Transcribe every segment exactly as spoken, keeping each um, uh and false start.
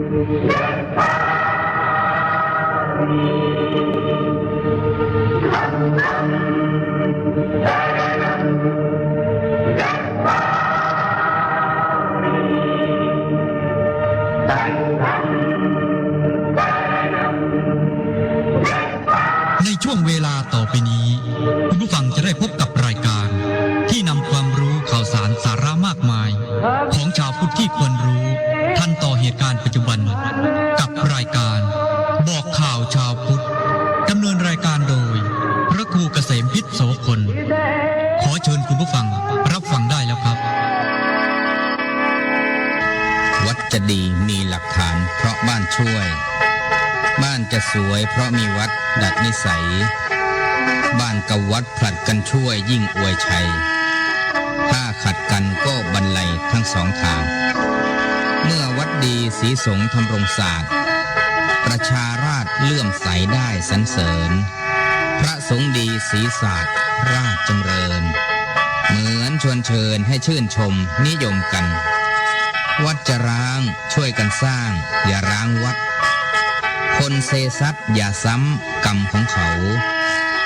ในช่วงเวลาต่อไปนี้ คุณผู้ฟังจะได้พบกับรายการที่นำความรู้ข่าวสารสาระมากมาย ของชาวพุทธที่ควรรู้ ทันต่อเหตุการณ์ปัจจุบัน กับรายการบอกข่าวชาวพุทธ ดำเนินรายการโดย พระครูเกษมพิษโสพล ขอเชิญคุณผู้ฟังรับฟังได้แล้วครับ วัดจะดีมีหลักฐานเพราะบ้านช่วย บ้านจะสวยเพราะมีวัดดัดนิสัย บ้านกับวัดผลัดกันช่วยยิ่งอวยชัย ถ้าขัดกันก็บันไลทั้งสองทาง เมื่อวัดดีศรีสงฆ์ธำรงศาสตร์ ประชาราษฎร์เลื่อมใสได้สรรเสริญ พระสงฆ์ดีศรีศาสตร์ราชจำเริญ เหมือนชวนเชิญให้ชื่นชมนิยมกัน วัดจะร้างช่วยกันสร้าง อย่าร้างวัด คนเซซัดอย่าซ้ำกรรมของเขา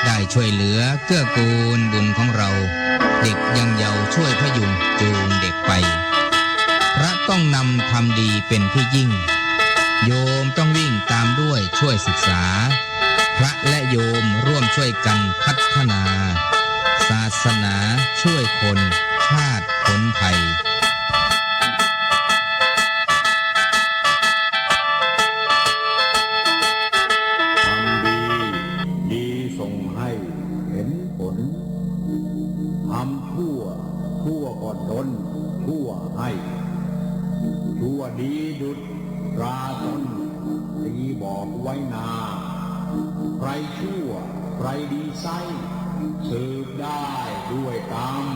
ได้ช่วยเหลือเกื้อกูลบุญของเรา เด็กยังเยาว์ช่วยพยุงจูงเด็กไป พระต้องนำทำดีเป็นที่ยิ่ง โยมต้องวิ่งตามด้วยช่วยศึกษา พระและโยมร่วมช่วยกันพัฒนา ศาสนาช่วยคน ชาติพ้นภัย ทำดี ดีส่งให้เห็นผล ทำชั่ว ชั่วก็ดลชั่วให้ ชั่วดีดุจตราต้น ตีบอกไว้นา ใครชั่ว ใครดีไซร้ สืบได้ด้วยกรรม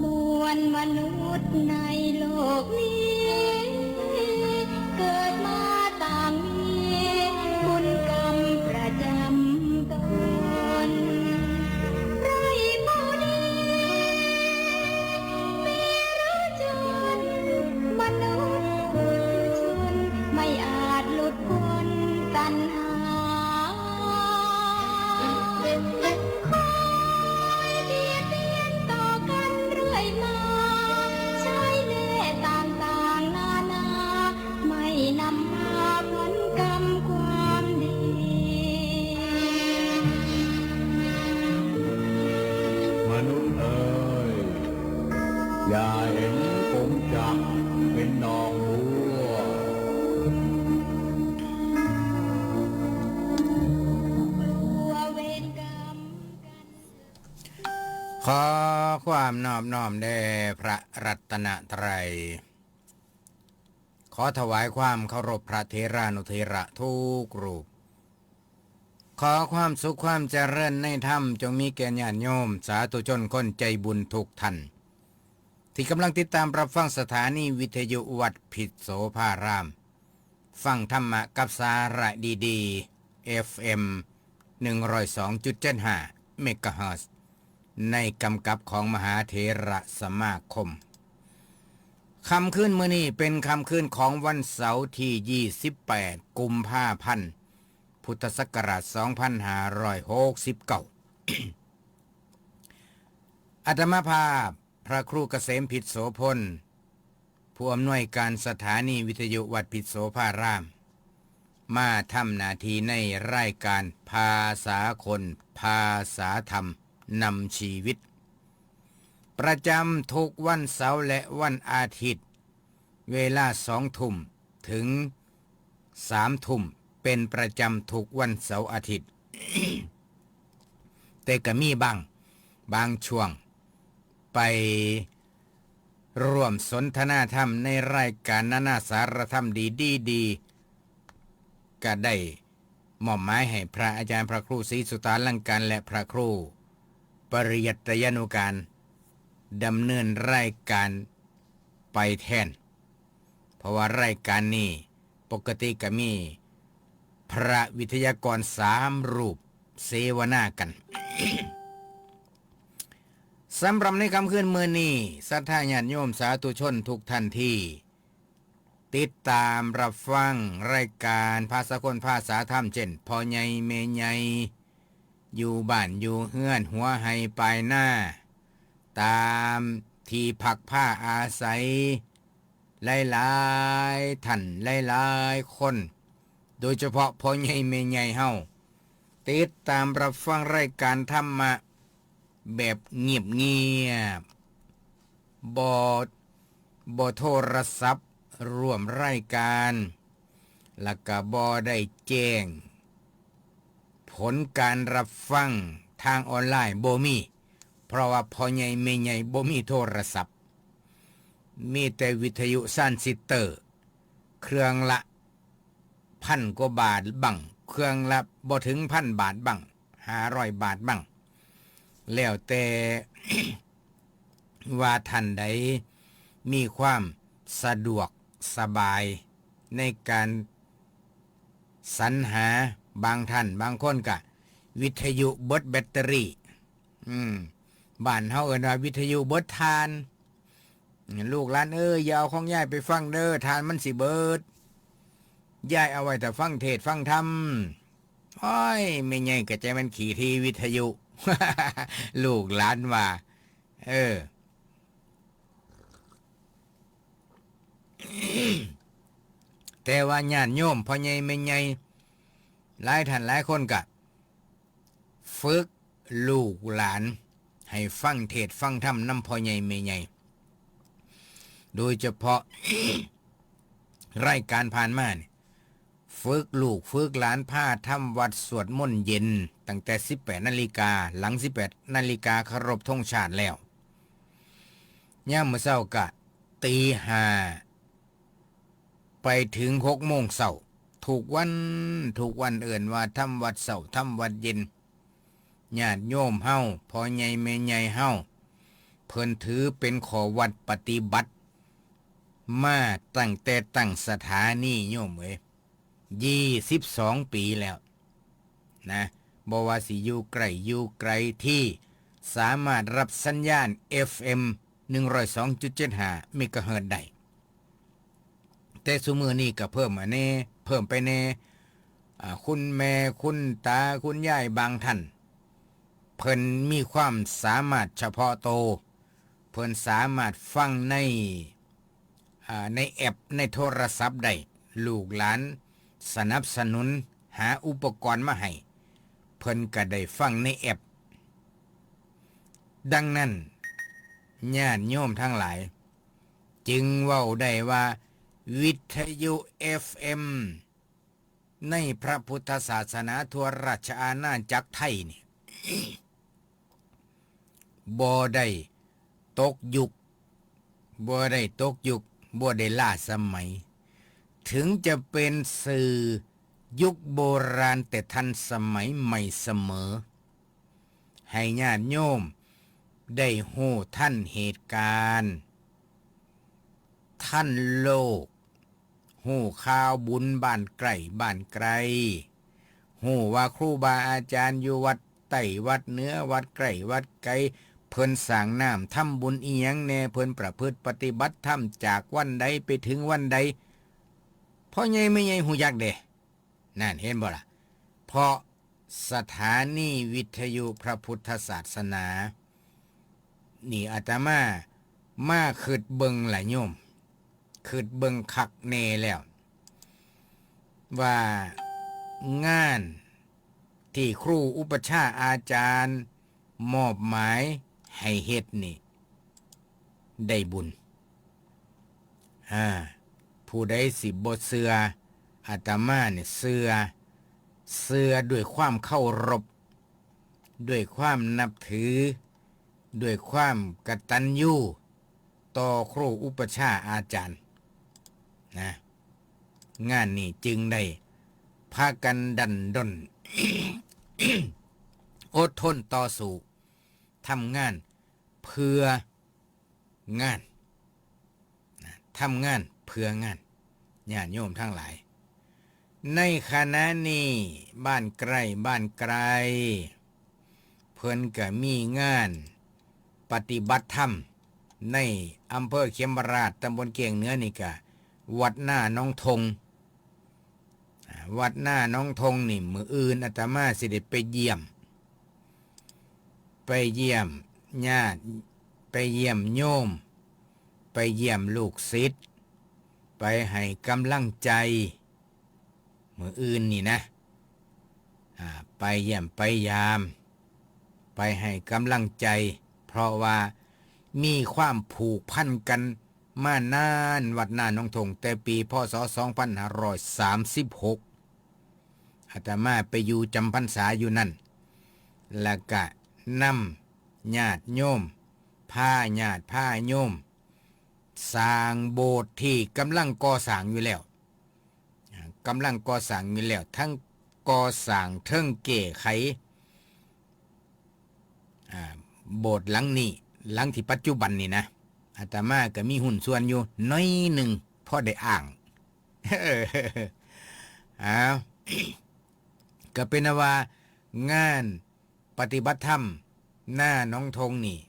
มวลมนุษย์ในโลกนี้ เกิดมาต่างมีบุญกรรมประจำตน ไพร่ผู้ดี มีหรือจน มนุษย์ปุถุชน ไม่อาจหลุดพ้นตัณหา คอยเบียดเบียนต่อกันเรื่อยมา ใช้เล่ห์ต่างๆนานา ไม่นำพาผลกรรมความดี มนุษย์เอ๋ย อย่าเห็นกงจักรเป็นดอกบัว กลัวเวรกรรมกัน ขอความนอบน้อมแด่พระรัตนตรัย ขอถวายความเคารพพระเถรานุเถระทุกรูป ขอความสุขความเจริญในธรรมจงมีแก่ญาติโยมสาธุชนคนใจบุญทุกท่าน ที่กำลังติดตามรับฟังสถานีวิทยุวัดพิษโสภาราม ฟังธรรมะกับสาระดีๆ เอฟเอ็ม หนึ่งร้อยสองจุดเจ็ดห้า เมกะเฮิรตซ์ ในกำกับของมหาเถระสมาคม ค่ำคืนมื้อนี้เป็นค่ำคืนของวันเสาร์ที่ ยี่สิบแปด กุมภาพันธ์ พุทธศักราช สองพันห้าร้อยหกสิบเก้า อาตมาภาพ พระครูเกษมพิษโสพล ผู้อำนวยการสถานีวิทยุวัดพิษโสภาราม มาทำหน้าที่ในรายการภาษาคน ภาษาธรรม นำชีวิต ประจำทุกวันเสาร์และวันอาทิตย์ เวลาสองทุ่มถึงสามทุ่ม เป็นประจำทุกวันเสาร์อาทิตย์ แต่ก็มีบาง บางช่วง ไปร่วมสนทนาธรรมในรายการนานาสารธรรมดีๆ ก็ได้มอบหมายให้พระอาจารย์พระครูศรีสุตาลังการและพระครู ปริยัตยานุการดำเนินรายการไปแทน เพราะว่ารายการนี้ปกติก็มีพระวิทยากรสามรูปเสวนากัน สำหรับในค่ำคืนมื้อนี้ ศรัทธาญาติโยมสาธุชนทุกท่านที่ติดตามรับฟังรายการภาษาคนภาษาธรรม เช่น พ่อใหญ่แม่ใหญ่ อยู่บ้านอยู่เฮือน หัวไฮ่ปายนา ตามที่พักพาอาศัย หลายๆ ท่าน หลายๆ คน โดยเฉพาะพ่อใหญ่แม่ใหญ่เฮา ติดตามรับฟังรายการธรรมะแบบเงียบๆ บ่ บ่โทรศัพท์ร่วมรายการ แล้วก็บ่ได้แจ้งผลการรับฟังทางออนไลน์ บ่มี เพราะว่าพ่อใหญ่แม่ใหญ่บ่มีโทรศัพท์ มีแต่วิทยุทรานซิสเตอร์ เครื่องละพันกว่าบาทบั้ง เครื่องละบ่ถึงพันบาทบั้ง ห้าร้อยบาทบั้ง แล้วแต่ ว่าท่านใดมีความสะดวกสบายในการสรรหา บางท่านบางคนก็วิทยุเบิดแบตเตอรี่ อืม บ้านเฮาเอิ้นว่าวิทยุเบิดถ่าน ลูกหลานเอ้ย อย่าเอาของยายไปฟังเด้อ ถ่านมันสิเบิด ยายเอาไว้แต่ฟังเทศน์ฟังธรรม โอ้ย แม่ใหญ่ก็ใจมันขี้ทีวิทยุ ลูกหลานว่า เออ แต่ว่าญาติโยมพ่อใหญ่แม่ใหญ่ หลายท่านหลายคนก็ฝึกลูกหลานให้ฟังเทศน์ฟังธรรมนำพ่อใหญ่แม่ใหญ่ โดยเฉพาะ รายการผ่านมานี่ ฝึกลูกฝึกหลานพาทำวัตรสวดมนต์เย็น ตั้งแต่สิบแปดนาฬิกา หลังสิบแปดนาฬิกาเคารพธงชาติแล้ว ยามมื้อเช้าก็ตีห้า ไปถึงหกโมงเช้า ทุกวัน ทุกวันเอิ้นว่าทำวัตรเช้า ทำวัตรเย็น ญาติโยมเฮา พ่อใหญ่แม่ใหญ่เฮา เพิ่นถือเป็นข้อวัดปฏิบัติ มาตั้งแต่ตั้งสถานี โยมเอ้ย ยี่สิบสองปีแล้วนะ บ่ว่าสิอยู่ใกล้อยู่ไกล ที่สามารถรับสัญญาณ เอฟเอ็ม หนึ่งร้อยสองจุดเจ็ดห้า เมกะเฮิรตซ์ได้ แต่ซุมื้อนี้ก็เพิ่มมาแหน่ เพิ่มไปแหน่ อ่า คุณแม่ คุณตา คุณยายบางท่าน เพิ่นมีความสามารถเฉพาะโต เพิ่นสามารถฟังใน อ่า ในแอปในโทรศัพท์ได้ ลูกหลานสนับสนุนหาอุปกรณ์มาให้ เพิ่นก็ได้ฟังในแอป ดังนั้น ญาติโยมทั้งหลาย จึงเว้าได้ว่า วิทยุ เอฟเอ็ม ในพระพุทธศาสนาทั่วราชอาณาจักรไทยนี่ บ่ได้ตกยุค บ่ได้ตกยุค บ่ได้ล้าสมัย ถึงจะเป็นสื่อยุคโบราณแต่ทันสมัยใหม่เสมอ ให้ญาติโยมได้ฮู้ทันเหตุการณ์ ทันโลก ฮู้ข่าวบุญบ้านใกล้บ้านไกล ฮู้ว่าครูบาอาจารย์อยู่วัดใต้วัดเหนือ วัดใกล้วัดไกล เพิ่นสร้างน้ำทำบุญอิหยังแหน่ เพิ่นประพฤติปฏิบัติธรรมจากวันใดไปถึงวันใด พ่อใหญ่แม่ใหญ่ฮู้จักเด้ นั่นเห็นบ่ล่ะ เพราะสถานีวิทยุพระพุทธศาสนา นี่อาตมามาคิดเบิ่งล่ะโยม คิดเบิ่งคักแน่แล้ว ว่างานที่ครูอุปัชฌาย์อาจารย์มอบหมายให้เฮ็ดนี่ ได้บุญ อ่า ผู้ใดสิบ่เชื่อ อาตมาเนี่ยเชื่อ เชื่อด้วยความเคารพ ด้วยความนับถือ ด้วยความกตัญญูต่อครูอุปัชฌาย์อาจารย์ นะ งานนี้จึงได้พากันดันด้น อดทนต่อสู้ ทำงานเพื่องาน นะ ทำงานเพื่องาน ญาติโยมทั้งหลาย ในขณะนี้บ้านใกล้บ้านไกล เพิ่นก็มีงานปฏิบัติธรรม ในอำเภอเขมราฐ ตำบลเกียงเหนือนี่ก็วัดนาหนองทง อ่า วัดนาหนองทงนี่ มื้ออื่นอาตมาสิได้ไปเยี่ยม ไปเยี่ยมญาติ ไปเยี่ยมโยม ไปเยี่ยมลูกศิษย์ ไปให้กำลังใจ มื้ออื่นนี่นะ อ่า ไปเยี่ยมไปยาม ไปให้กำลังใจ เพราะว่ามีความผูกพันกันมานาน วัดนาหนองทง แต่ปี พ.ศ. สองพันห้าร้อยสามสิบหก อาตมาไปอยู่จำพรรษาอยู่นั่น แล้วก็นำญาติโยม พาญาติพาโยม สร้างโบสถ์ที่กำลังก่อสร้างอยู่แล้ว อ่ากำลังก่อสร้างอยู่แล้ว ทั้งก่อสร้าง ทั้งแก้ไข อ่า โบสถ์หลังนี้ หลังที่ปัจจุบันนี่นะ อาตมาก็มีหุ้นส่วนอยู่หน่อยหนึ่ง พอได้อ้าง อ้าว ก็เป็นว่างานปฏิบัติธรรมนาหนองทงนี่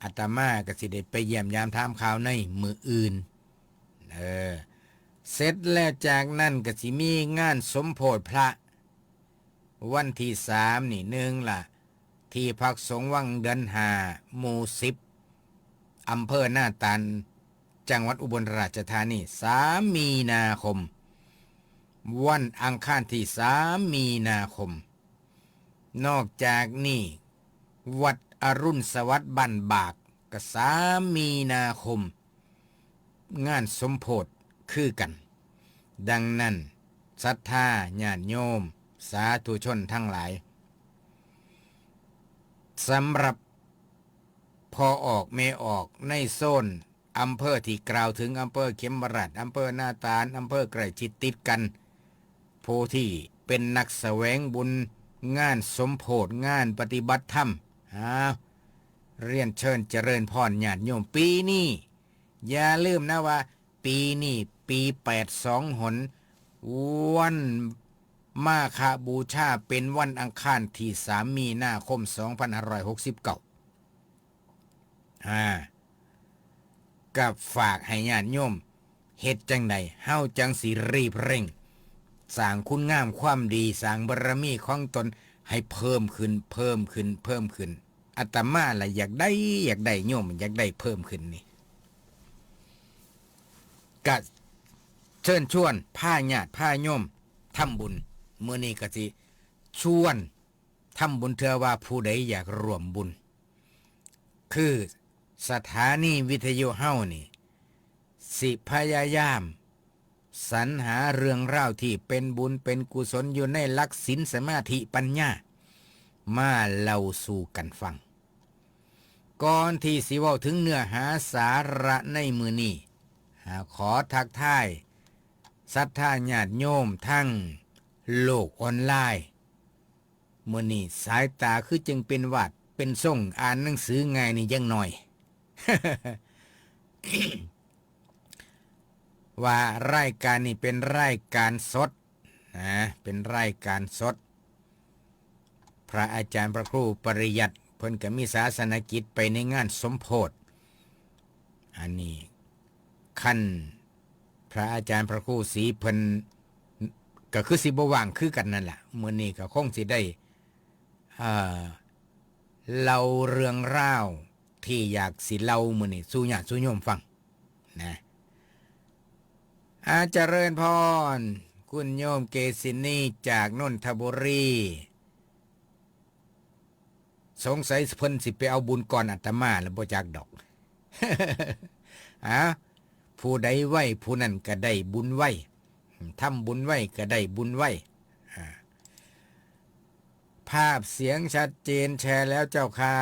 อาตมาก็สิได้ไปเยี่ยมยามถามข่าวในมื้ออื่น เออ เสร็จแล้วจากนั้นก็สิมีงานสมโภชพระ วันที่สามนี่ หนึ่งละ ที่พักสงฆ์วังเดือนห้า หมู่สิบ อำเภอนาตาล จังหวัดอุบลราชธานี สาม มีนาคม วันอังคารที่ สาม มีนาคม นอกจากนี้ วัดอรุณสวัสดิ์บ้านบาก ก็ สาม มีนาคม งานสมโภชคือกัน ดังนั้น ศรัทธาญาติโยม สาธุชนทั้งหลาย สำหรับพ่อออกแม่ออกในโซนอำเภอที่กล่าวถึง อำเภอเขมราฐ อำเภอนาตาล อำเภอใกล้ชิดติดกัน ผู้ที่เป็นนักแสวงบุญ งานสมโภช งานปฏิบัติธรรม อ้าว เรียนเชิญเจริญพรญาติโยม ปีนี้ อย่าลืมนะว่า ปีนี้ ปีแปดสองหน วันมาฆบูชาเป็นวันอังคารที่ สาม มีนาคม สองพันห้าร้อยหกสิบเก้า อ่า ก็ฝากให้ญาติโยม เฮ็ดจั่งใด เฮาจั่งสิรีบเร่ง สร้างคุณงามความดี สร้างบารมีของตนให้เพิ่มขึ้น เพิ่มขึ้น เพิ่มขึ้น อาตมาล่ะอยากได้ อยากได้ โยมอยากได้เพิ่มขึ้นนี่ ก็เชิญชวนพาญาติพาโยมทำบุญ มื้อนี้ก็สิชวนทำบุญ เทื่อว่าผู้ใดอยากร่วมบุญ คือสถานีวิทยุเฮานี่ สิพยายามสรรหาเรื่องราวที่เป็นบุญเป็นกุศลอยู่ในหลักศีลสมาธิปัญญา มาเล่าสู่กันฟัง ก่อนที่สิเว้าถึงเนื้อหาสาระในมื้อนี้ หาขอทักทายศรัทธาญาติโยมทั้งโลกออนไลน์ มื้อนี้สายตาคือจั่งเป็นหวัดเป็นทรง อ่านหนังสือง่ายนี่จั่งหน่อย ว่ารายการนี้เป็นรายการสดนะ เป็นรายการสด พระอาจารย์พระครูปริยัติ เพิ่นก็มีศาสนกิจไปในงานสมโภช อันนี้คันพระอาจารย์พระครูศรีเพิ่นก็คือสิบ่ว่างคือกันนั่นล่ะ มื้อนี้ก็คงสิได้ เอ่อ เล่าเรื่องราวที่อยากสิเล่ามื้อนี้สู่ญาติสู่โยมฟังนะ อา เจริญพร คุณโยมเกซินีจากนนทบุรี สงสัยเพิ่นสิไปเอาบุญก่อนอาตมาแล้วบ่จักดอก อ่า ผู้ใดไวผู้นั้นก็ได้บุญไว ทำบุญไวก็ได้บุญไว อ่า ภาพเสียงชัดเจนแชร์แล้วเจ้าค่ะ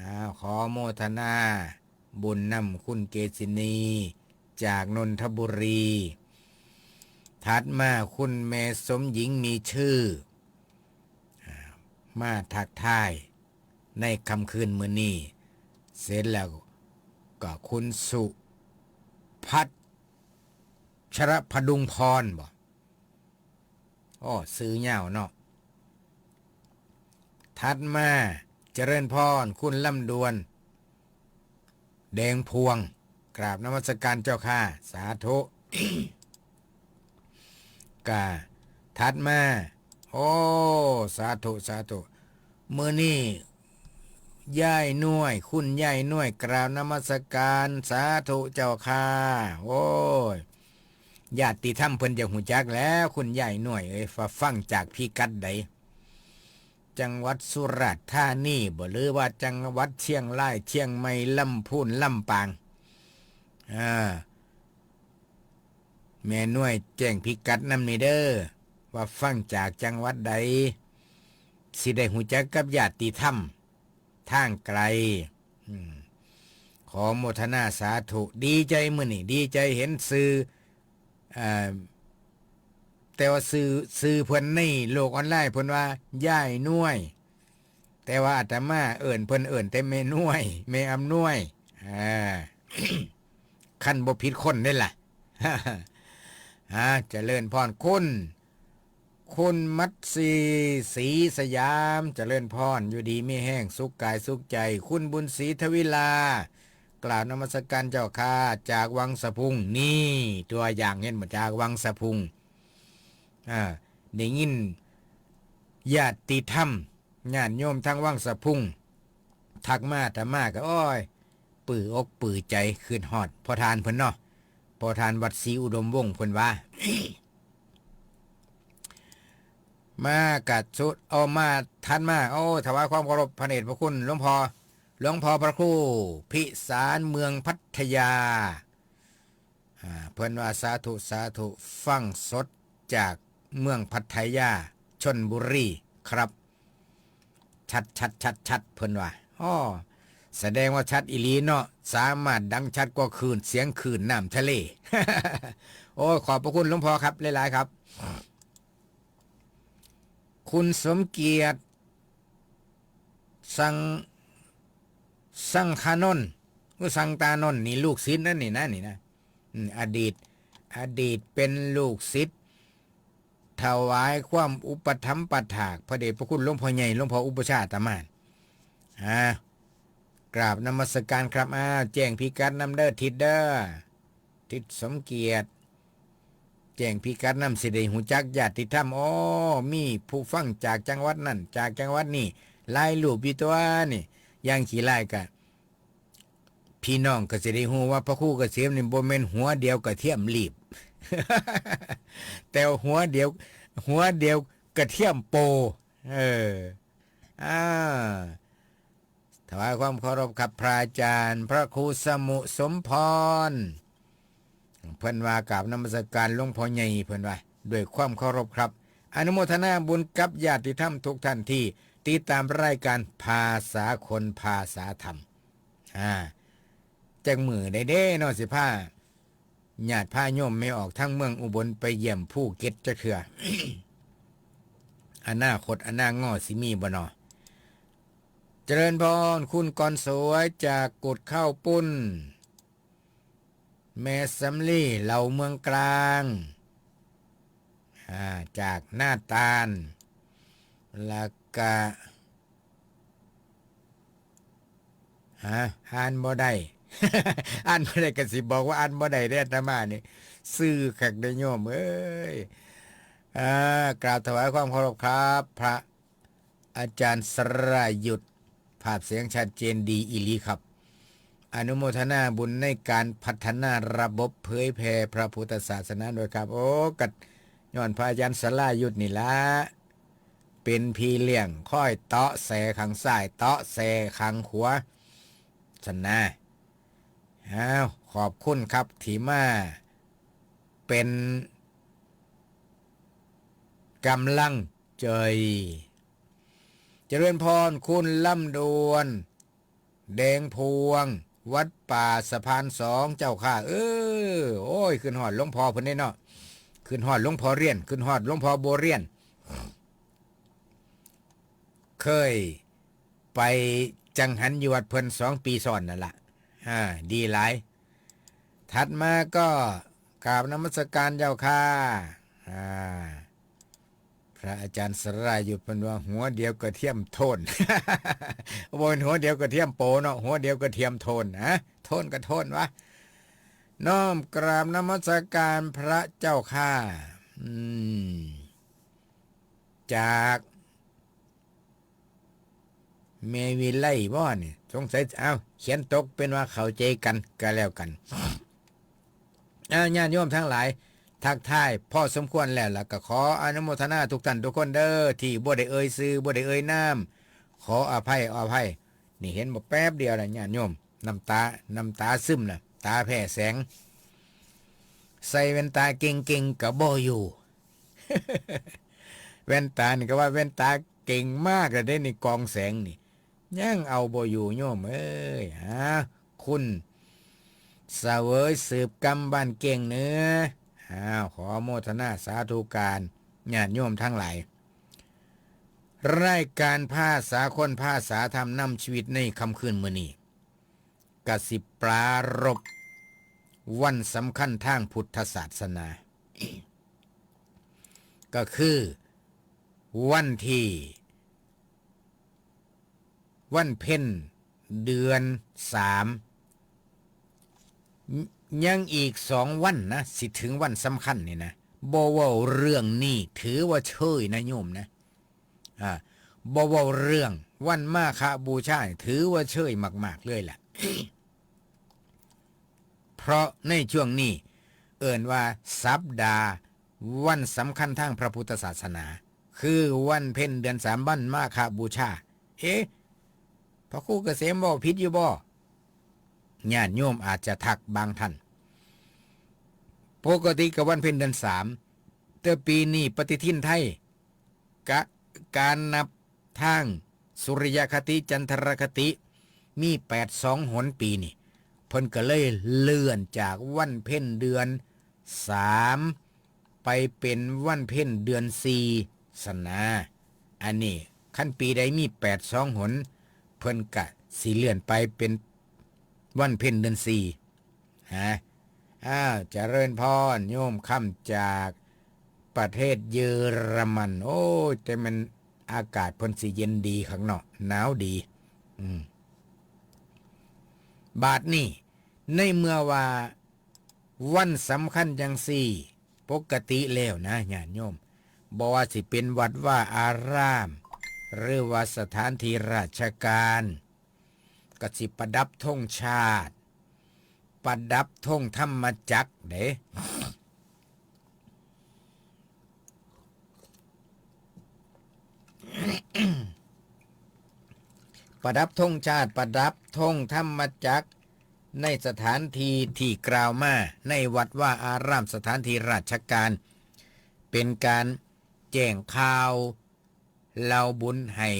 อ้าว ขอโมทนาบุญนำคุณเกซินี จากนนทบุรี ถัดมาคุณแม่สมหญิงมีชื่อ อ่า มาทักทาย ในค่ำคืนมื้อนี้ เสร็จแล้วก็คุณสุพัชรพดุงพรบ่ อ้อ ชื่อยาวเนาะ ถัดมา เจริญพร คุณลำดวน แดงพวง กราบนมัสการเจ้าค่ะ สาธุ กะ ถัดมา โอ้ สาธุ สาธุ มื้อนี้ ยายหน่วย คุณยายหน่วย กราบนมัสการ สาธุเจ้าค่ะ โอ้ย ญาติธรรมเพิ่นจะฮู้จักแหล้ว คุณยายหน่วยเอ้ย ว่าฟังจากพิกัดใด จังหวัดสุราษฎร์ธานีบ่ หรือว่าจังหวัดเชียงราย เชียงใหม่ ลำพูน ลำปาง อ่า แม่หน่วยแจ้งพิกัดนำแหน่เด้อ ว่าฟังจากจังหวัดใด สิได้ฮู้จักกับญาติธรรมทางไกล อืม ขอโมทนาสาธุ ดีใจมื้อนี้ ดีใจเห็นชื่อ เอ่อ แต่ว่าชื่อ ชื่อเพิ่นในโลกออนไลน์เพิ่นว่า ยายหน่วย แต่ว่าอาตมาเอิ้นเพิ่น เอิ้นแต่แม่หน่วย แม่อำนวย อ่า คันบ่ผิดคนเด้ล่ะ อ่า เจริญพร คุณ คุณมัตสี ศรีสยาม เจริญพร อยู่ดีมีแฮง สุขกายสุขใจ คุณบุญศรีทวิลา กราบนมัสการเจ้าค่ะ จากวังสะพุง นี่ ตัวอย่างเห็นบ่ จากวังสะพุง อ่า ได้ยินญาติธรรม ญาติโยมทางวังสะพุง ทักมา อาตมาก็ โอ้ย ปลื้มอกปลื้มใจ คิดฮอดพ่อท่านเพิ่นเนาะ พ่อท่านวัดศรีอุดมวงศ์เพิ่นว่า มากะสุด เอามา ถัดมา โอ้ ถวายความเคารพพระเดชพระคุณหลวงพ่อ หลวงพ่อพระครูพิสาร เมืองพัทยา อ่า เพิ่นว่า สาธุ สาธุ ฟังสดจากเมืองพัทยา ชลบุรีครับ ชัด ชัด ชัด ชัด เพิ่นว่า อ้อ แสดงว่าชัดอีหลีเนาะ สามารถดังชัดกว่าคลื่น เสียงคลื่นน้ำทะเล โอ้ย ขอบพระคุณหลวงพ่อครับ หลายๆ ครับ คุณสมเกียรติ สัง สังคานนท์ อุสังตานนท์ นี่ลูกศิษย์นั่นนี่นะ นี่นะ อืม อดีต อดีตเป็นลูกศิษย์ ถวายความอุปถัมภ์ปัฏฐาก พระเดชพระคุณหลวงพ่อใหญ่ หลวงพ่ออุปัชฌาย์อาตมา อ่า กราบนมัสการครับ อ้าว แจ้งพิกัดนำเด้อ ทิศเด้อ ทิศสมเกียรติ แจ้งพิกัดนำ สิได้ฮู้จักญาติธรรม อ้อ มีผู้ฟังจากจังหวัดนั่น จากจังหวัดนี่ หลายรูปอยู่ตัวนี่ อย่างขี้ร้ายกะ พี่น้องก็สิได้ฮู้ว่าพระครูเกษมนี่บ่แม่นหัวเดียวกระเทียมลีบ แต่หัวเดียว หัวเดียวกระเทียมโป เออ อ่า ถวายความเคารพครับ พระอาจารย์ พระครูสมุสมพร เพิ่นว่ากราบนมัสการหลวงพ่อใหญ่ เพิ่นว่า ด้วยความเคารพครับ อนุโมทนาบุญกับญาติธรรมทุกท่านที่ติดตามรายการภาษาคนภาษาธรรม อ่า จักมื้อใดเด้เนาะ สิพาญาติพาโยมแม่ออกทางเมืองอุบลไปเยี่ยมภูเก็ตจักเทื่อ อนาคตอานางอสิมีบ่เนาะ เจริญพร คุณกรสวยจากกุดข้าวปุ้น แม่สำลี เหล่าเมืองกลาง อ่า จากหน้าตาล แล้วก็ ฮะ อ่านบ่ได้ อ่านบ่ได้ก็สิบอกว่าอ่านบ่ได้เด้ อาตมานี่ ซื่อคักเด้อโยมเอ้ย อ่า กราบถวายความเคารพครับ พระอาจารย์สรายุทธ ภาพเสียงชัดเจนดีอีหลีครับ อนุโมทนาบุญในการพัฒนาระบบเผยแผ่พระพุทธศาสนาด้วยครับ โอ้ กัดย้อนพระอาจารย์สรายุทธนี่ละ เป็นพี่เลี้ยง คอยเตาะแสข้างซ้าย เตาะแสข้างขวา ซั่นนะ อ้าว ขอบคุณครับ ที่มาเป็นกำลังใจ เจริญพร คุณลำดวน แดงพวง วัดป่าสะพานสอง เจ้าค่ะ เออ โอ้ย คิดฮอดหลวงพ่อเพิ่นเด้เนาะ คิดฮอดหลวงพ่อเรียน คิดฮอดหลวงพ่อบัวเรียน เคย ไปจังหันอยู่วัดเพิ่นสองปีซ้อนนั่นล่ะ อ่า ดีหลาย ถัดมาก็กราบนมัสการเจ้าค่ะ อ่า พระอาจารย์สรายุทธเพิ่นว่า หัวเดียวกระเทียมโทน บ่เป็นหัวเดียวกระเทียมโปเนาะ หัวเดียวกระเทียมโทนนะ โทนกระโทนวะ น้อมกราบนมัสการพระเจ้าค่ะ อืม จาก แม่วิไลบ่นี่ สงสัย เอ้า เขียนตกเป็นว่าเข้าใจกันก็แล้วกัน อ่า ญาติโยมทั้งหลาย ทักทายพอสมควรแล้ว แล้วก็ขออนุโมทนาทุกท่านทุกคนเด้อ ที่บ่ได้เอ่ยชื่อ บ่ได้เอ่ยนาม ขออภัย อภัย นี่เห็นบ่ แป๊บเดียวนะญาติโยม น้ำตา น้ำตาซึมนะ ตาแพ้แสง ใส่แว่นตาเก่งๆ ก็บ่อยู่ แว่นตานี่ก็ว่าแว่นตาเก่งมากเลยเด้นี่ กองแสงนี่ ยังเอาบ่อยู่โยมเอ้ย ฮะ คุณเสวยสืบกำบ้านเก่งเนื้อ อ้าว ขอโมทนาสาธุการ ญาติโยมทั้งหลาย รายการภาษาคนภาษาธรรมนำชีวิตในค่ำคืนมื้อนี้ กะสิปรารภวันสำคัญทางพุทธศาสนา ก็คือวันที่ วันเพ็ญเดือนสาม ยังอีกสองวันนะ สิถึงวันสำคัญนี่นะ บ่เว้าเรื่องนี้ถือว่าเชยนะโยมนะ อ่า บ่เว้าเรื่องวันมาฆบูชา ถือว่าเชยมากๆ เลยแหละ เพราะในช่วงนี้เอิ้นว่าสัปดาห์วันสำคัญทางพระพุทธศาสนา คือวันเพ็ญเดือนสาม วันมาฆบูชา เอ๊ะ พระครูเกษมเว้าผิดอยู่บ่ ญาติโยมอาจจะทักบางท่าน ปกติก็วันเพ็ญเดือนสาม แต่ปีนี้ปฏิทินไทย กะ การนับทางสุริยคติจันทรคติ มีแปดสองหนปีนี่ เพิ่นก็เลยเลื่อนจากวันเพ็ญเดือนสาม ไปเป็นวันเพ็ญเดือนสี่ ซั้นนะ อันนี้คันปีใดมีแปดสองหน เพิ่นกะสิเลื่อนไปเป็นวันเพ็ญเดือนสี่ ฮะ อ้าว เจริญพร โยมค่ำจากประเทศเยอรมัน โอ้ย แต่มันอากาศเพิ่นสิเย็นดีคักเนาะ หนาวดี อืม บาดนี้ ในเมื่อว่าวันสำคัญจังซี่ ปกติแล้วนะ ญาติโยม บ่ว่าสิเป็นวัดวาอาราม หรือว่าสถานที่ราชการ ก็สิประดับธงชาติ ประดับธงธรรมจักรเด้ ประดับธงชาติ ประดับธงธรรมจักร ในสถานที่ที่กล่าวมา ในวัดวาอาราม สถานที่ราชการ เป็นการแจ้งข่าว เล่าบุญให้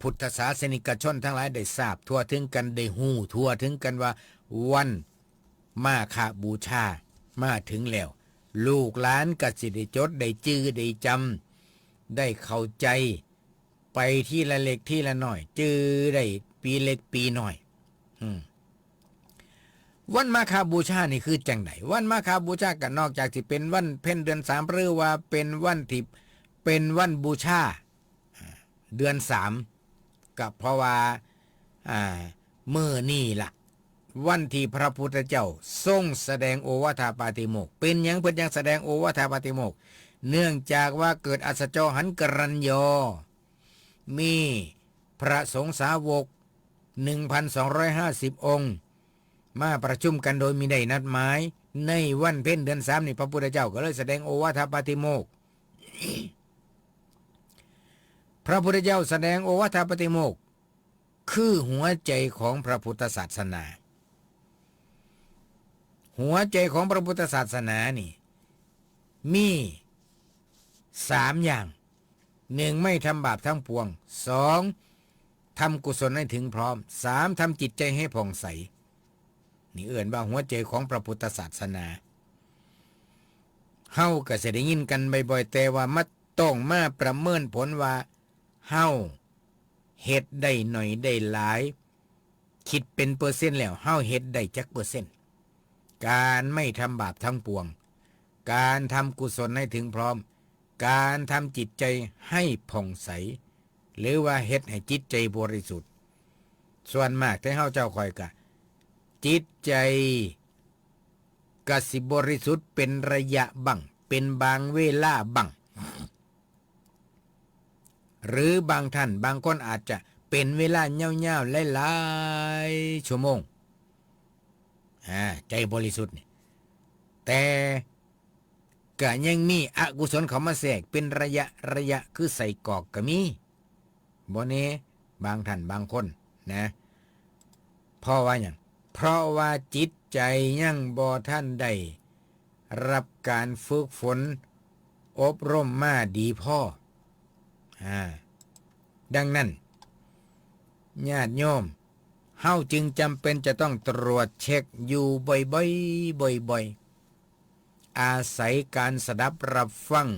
พุทธศาสนิกชนทั้งหลายได้ทราบทั่วถึงกัน ได้ฮู้ทั่วถึงกันว่าวันมาฆบูชามาถึงแล้ว ลูกหลานก็สิได้จด ได้จื่อ ได้จำ ได้เข้าใจ ไปทีละเล็กทีละน้อย จื่อได้ปีเล็กปีน้อย อืม วันมาฆบูชานี่คือจั่งใด วันมาฆบูชาก็นอกจากสิเป็นวันเพ็ญเดือนสาม หรือว่าเป็นวันที่ เป็นวันบูชา อ่า เดือนสาม ก็เพราะว่า อ่า มื้อนี้ล่ะ วันที่พระพุทธเจ้าทรงแสดงโอวาทปาติโมกข์ เป็นหยังเพิ่นจั่งแสดงโอวาทปาติโมกข์ เนื่องจากว่าเกิดอัสสจอหันกรัญโญ มีพระสงฆ์สาวก หนึ่งพันสองร้อยห้าสิบ องค์ มาประชุมกันโดยมิได้นัดหมาย ในวันเพ็ญเดือนสามนี่ พระพุทธเจ้าก็เลยแสดงโอวาทปาติโมกข์ พระพุทธเจ้าแสดงโอวาทปาติโมกข์ คือหัวใจของพระพุทธศาสนา หัวใจของพระพุทธศาสนานี่ มีสามอย่าง หนึ่ง ไม่ทำบาปทั้งปวง สอง ทำกุศลให้ถึงพร้อม สาม ทำจิตใจให้ผ่องใส นี่เอิ้นว่าหัวใจของพระพุทธศาสนา เฮาก็สิได้ยินกันบ่อยๆ แต่ว่ามาต้องมาประเมินผลว่า เฮา เฮ็ดได้หน่อยได้หลาย คิดเป็นเปอร์เซ็นต์แล้ว เฮาเฮ็ดได้จักเปอร์เซ็นต์ การไม่ทำบาปทั้งปวง การทำกุศลให้ถึงพร้อม การทำจิตใจให้ผ่องใส หรือว่าเฮ็ดให้จิตใจบริสุทธิ์ ส่วนมากแต่เฮาเจ้าข้อยกะ จิตใจกะสิบริสุทธิ์เป็นระยะบั้ง เป็นบางเวลาบั้ง หรือบางท่านบางคนอาจจะเป็นเวลายาวๆหลายๆชั่วโมง อ่า ใจบริสุทธิ์นี่ แต่ก็ยังมีอกุศลเข้ามาแทรกเป็นระยะระยะ คือไส้กรอกก็มี บ่แน่ บางท่านบางคนนะ เพราะว่าหยัง เพราะว่าจิตใจยังบ่ทันได้รับการฝึกฝนอบรมมาดีพอ อ่า ดังนั้น ญาติโยม เฮาจึงจำเป็นจะต้องตรวจเช็คอยู่บ่อยๆ บ่อยๆ อาศัยการสดับรับฟัง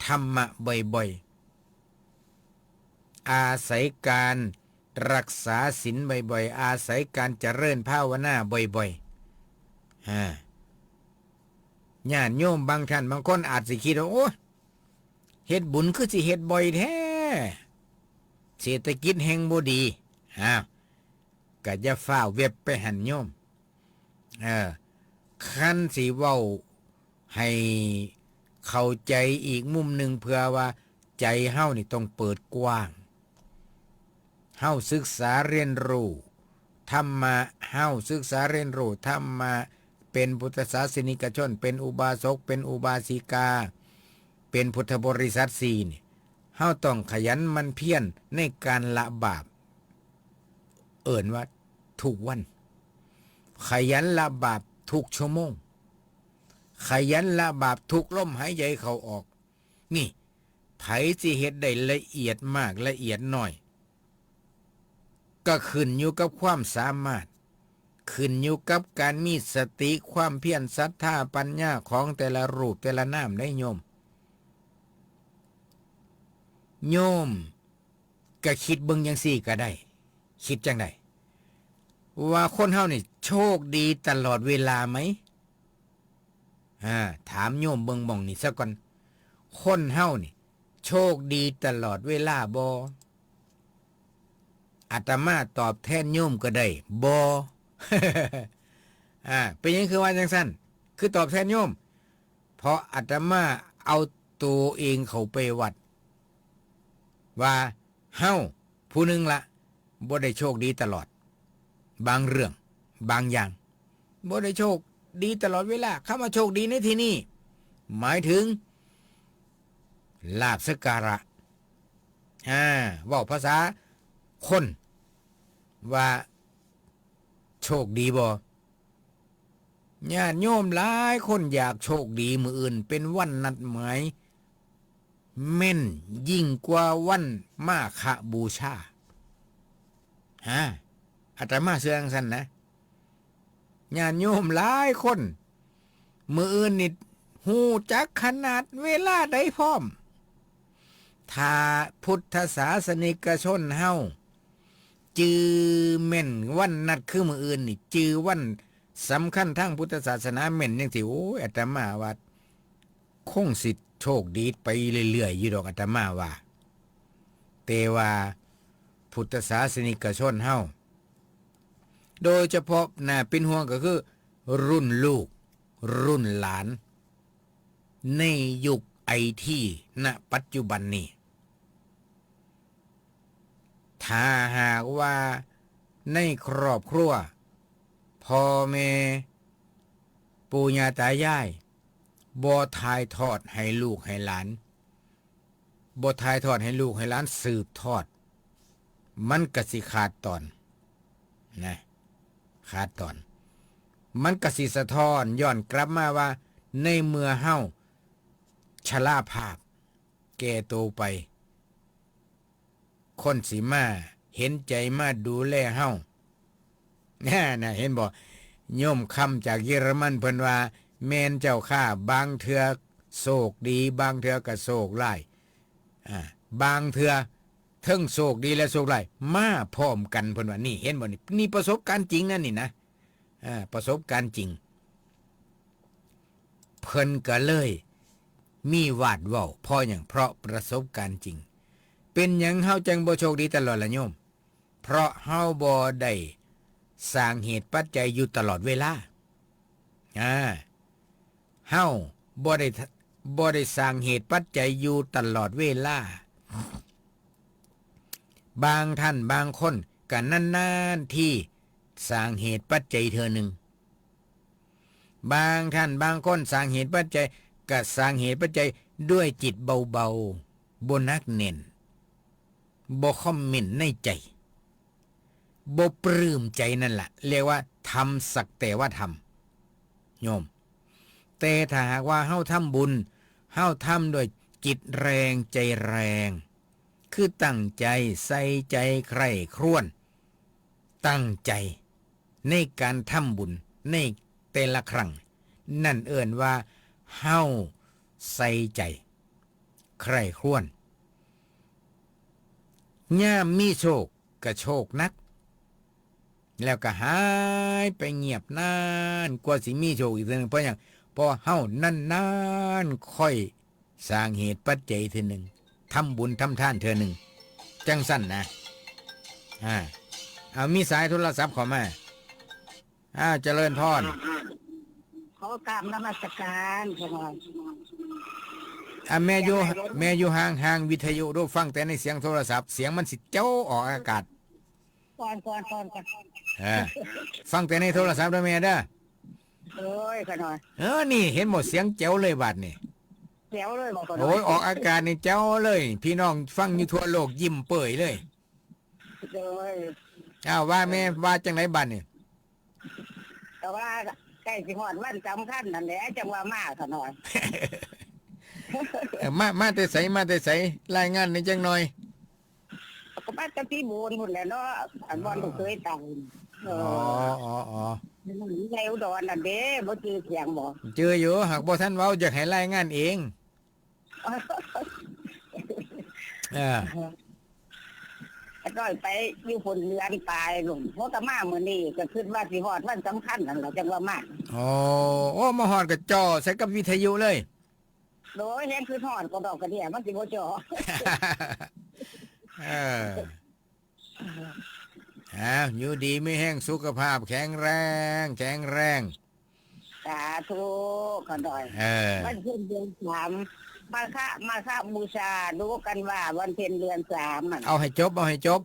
ธรรมะบ่อยๆ อาศัยการรักษาศีลบ่อยๆ อาศัยการเจริญภาวนาบ่อยๆ ฮะ ญาติโยมบางท่านบางคนอาจสิคิดว่า โอ้ย เฮ็ดบุญคือสิเฮ็ดบ่อยแท้ เศรษฐกิจแฮ่งบ่ดี อ้าว ก็อย่าฟ้าวแว็บไปหั่นโยม เออ คันสิเว้าให้เข้าใจอีกมุมหนึ่ง เพื่อว่าใจเฮานี่ต้องเปิดกว้าง เฮาศึกษาเรียนรู้ธรรมะ เฮาศึกษาเรียนรู้ธรรมะ เป็นพุทธศาสนิกชน เป็นอุบาสก เป็นอุบาสิกา เป็นพุทธบริษัทสี่นี่ เฮาต้องขยันหมั่นเพียรในการละบาป เอิ้นว่าทุกวัน ขยันละบาปทุกชั่วโมง ขยันละบาปทุกลมหายใจเข้าออก นี่ ไผสิเฮ็ดได้ละเอียดมากละเอียดน้อย ก็ขึ้นอยู่กับความสามารถ ขึ้นอยู่กับการมีสติ ความเพียร ศรัทธา ปัญญาของแต่ละรูปแต่ละนามได้โยม โยมก็คิดเบิ่งจังซี่ก็ได้ คิดจังใด ว่าคนเฮานี่โชคดีตลอดเวลาไหม อ่า ถามโยมเบิ่งหม่องนี้ซะก่อน คนเฮานี่โชคดีตลอดเวลาบ่ อาตมาตอบแทนโยมก็ได้ บ่ อ่า เป็นหยังคือว่าจังซั่น คือตอบแทนโยม เพราะอาตมาเอาตัวเองเข้าไปวัด ว่าเฮาผู้หนึ่งละ บ่ได้โชคดีตลอด บางเรื่อง บางอย่าง บ่ได้โชคดีตลอดเวลา คำว่าโชคดีในที่นี้ หมายถึง ลาภสักการะ อ่า เว้าภาษาคน ว่าโชคดีบ่ ญาติโยมหลายคนอยากโชคดีมื้ออื่นเป็นวันนัดหมาย แม่นยิ่งกว่าวันมาฆบูชา ฮะ อาตมาเชื่อจังซั่นนะ ญาติโยมหลายคน มื้ออื่นนี่ฮู้จักขนาดเวลาใดพร้อม ถ้าพุทธศาสนิกชนเฮา จื่อแม่นวันนัดคือมื้ออื่นนี่ จื่อวันสำคัญทางพุทธศาสนาแม่นจังซี่ โอ้ย อาตมาว่า คงสิโชคดีไปเรื่อยๆอยู่ดอก อาตมาว่า แต่ว่าพุทธศาสนิกชนเฮา โดยเฉพาะน่าเป็นห่วงก็คือ รุ่นลูก รุ่นหลาน ในยุคไอที ณ ปัจจุบันนี้ ถ้าหากว่าในครอบครัว พ่อแม่ ปู่ย่าตายาย บ่ถ่ายทอดให้ลูกให้หลาน บ่ถ่ายทอดให้ลูกให้หลานสืบทอด มันก็สิขาดตอน นะ ขาดตอน มันก็สิสะท้อนย้อนกลับมาว่า ในเมื่อเฮาชราภาพ แก่โตไป คนสิมาเห็นใจมาดูแลเฮา น่ะ เห็นบ่ โยมคำจากเยอรมันเพิ่นว่า แม่นเจ้าค่ะ บางเทื่อโชคดี บางเทื่อก็โชคร้าย อ่า บางเทื่อ เทิงโชคดีและโชคร้ายมาพร้อมกัน เพิ่นว่า นี่ เห็นบ่นี่ นี่ประสบการณ์จริงนะนี่นะ อ่า ประสบการณ์จริง เพิ่นก็เลยมีวาดเว้า เพราะหยัง เพราะประสบการณ์จริง เป็นหยังเฮาจั่งบ่โชคดีตลอดล่ะโยม เพราะเฮาบ่ได้สร้างเหตุปัจจัยอยู่ตลอดเวลา อ่า เฮาบ่ได้ บ่ได้สร้างเหตุปัจจัยอยู่ตลอดเวลา บางท่านบางคนก็นานๆทีสร้างเหตุปัจจัยเทื่อหนึ่ง บางท่านบางคนสร้างเหตุปัจจัย ก็สร้างเหตุปัจจัยด้วยจิตเบาๆ บ่หนักแน่น บ่คอมเมนต์ในใจ บ่ปลื้มใจนั่นล่ะ เรียกว่าทำสักแต่ว่าทำ โยม แต่ถ้าหากว่าเฮาทำบุญ เฮาทำด้วยจิตแรงใจแรง คือตั้งใจ ใส่ใจ ใคร่ครวญ ตั้งใจในการทำบุญในแต่ละครั้ง นั่นเอิ้นว่าเฮาใส่ใจ ใคร่ครวญ ยามมีโชคก็โชคหนัก แล้วก็หายไปเงียบนาน กว่าสิมีโชคอีกเทื่อหนึ่ง เพราะหยัง เพราะเฮานานๆค่อยสร้างเหตุปัจจัยเทื่อหนึ่ง ทำบุญทำทานเทื่อหนึ่ง จั่งซั้นนะ อ่า เอา มีสายโทรศัพท์เข้ามา อ่า เจริญพร ขอกราบนมัสการค่ะ อ่ะ แม่อยู่ แม่อยู่ห่างๆวิทยุดู ฟังแต่ในเสียงโทรศัพท์ เสียงมันสิแจ๋วออกอากาศ ก่อน ก่อน ก่อน ก่อน เออ ฟังแต่ในโทรศัพท์เด้อแม่เด้อ โอ้ย ขะน้อย เออ นี่เห็นบ่ เสียงแจ๋วเลยบาดนี่ แจ๋วเลยบ่ ขะน้อย โอ้ย ออกอากาศนี่แจ๋วเลย พี่น้องฟังอยู่ทั่วโลกยิ้มเป้ยเลย โอ้ย อ้าว ว่าแม่ ว่าจั่งใดบาดนี่ ก็ว่าใกล้สิฮอดวันสำคัญนั่นแหละ จั่งว่ามาขะน้อย เออ มา มาแต่ไส มาแต่ไส รายงานแหน่จักหน่อย ก็มาแต่พิบูลพุ้นแหละเนาะ อันบ่อนลูกเขยตาย เออ อ๋อ อ๋อ อ๋อ ในอุดรนั่นเด้ บ่จื่อเสียงบ่ จื่ออยู่ หากบ่ทันเว้า อยากให้รายงานเอง เออ ขะน้อยไปอยู่พุ้นเดือนปลายพุ้น พอก็มามื้อนี้ ก็คิดว่าสิฮอดวันสำคัญนั่นล่ะ จั่งว่ามา อ๋อ โอ้ มาฮอดก็จ่อใส่กับวิทยุเลย โดยแฮงคิดฮอดกะดอกกะเดี้ย มันสิบ่จ่อ เออ อ้าว อยู่ดีมีแฮง สุขภาพแข็งแรง แข็งแรง สาธุ ขะน้อย เออ วันเพ็ญเดือนสาม มาฆะ มาฆบูชา รู้กันว่าวันเพ็ญเดือนสามอะ เอาให้จบ เอาให้จบ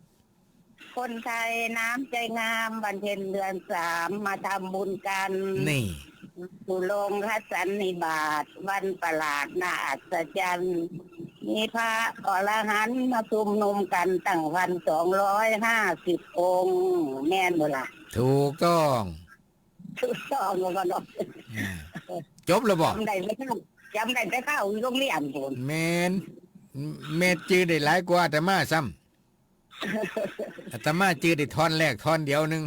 คนไทยน้ำใจงาม วันเพ็ญเดือนสาม มาทำบุญกัน นี่ สู่โรงพระสันนิบาต วันประหลาดน่าอัศจรรย์ มีพระอรหันต์มาชุมนุมกันตั้งพันสองร้อยห้าสิบองค์ แม่นบ่ล่ะ ถูกต้อง ถูกต้องแล้วก็เนาะ อ่า จบแล้วบ่ จำได้แต่คาว จำได้แต่คาวอยู่โรงเรียนพุ้น แม่น แม่จื่อได้หลายกว่าอาตมาซ้ำ อาตมาจื่อได้ท่อนแรกท่อนเดียวหนึ่ง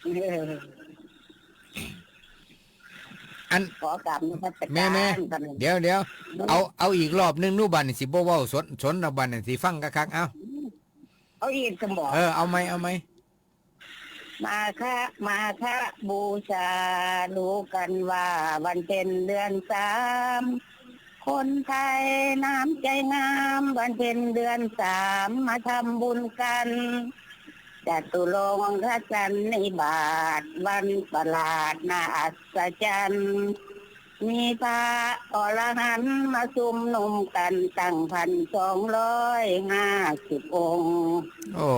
เออ อัน ขอกราบนมัสการ แม่ แม่ ขะน้อย เดี๋ยว เดี๋ยว เอา เอาอีกรอบหนึ่งดู บาดนี่สิบ่เว้าสน สนดอก บาดนี่สิฟังคักๆ เอา เอาอีกสมอง เออ เอาใหม่ เอาใหม่ มาฆะ มาฆบูชา รู้กันว่าวันเพ็ญเดือนสาม คนไทยน้ำใจงาม วันเพ็ญเดือนสาม มาทำบุญกัน จตุรงคสันนิบาต วันประหลาดน่าอัศจรรย์ มีพระอรหันต์มาชุมนุมกันตั้งพันสองร้อยห้าสิบองค์ โอ้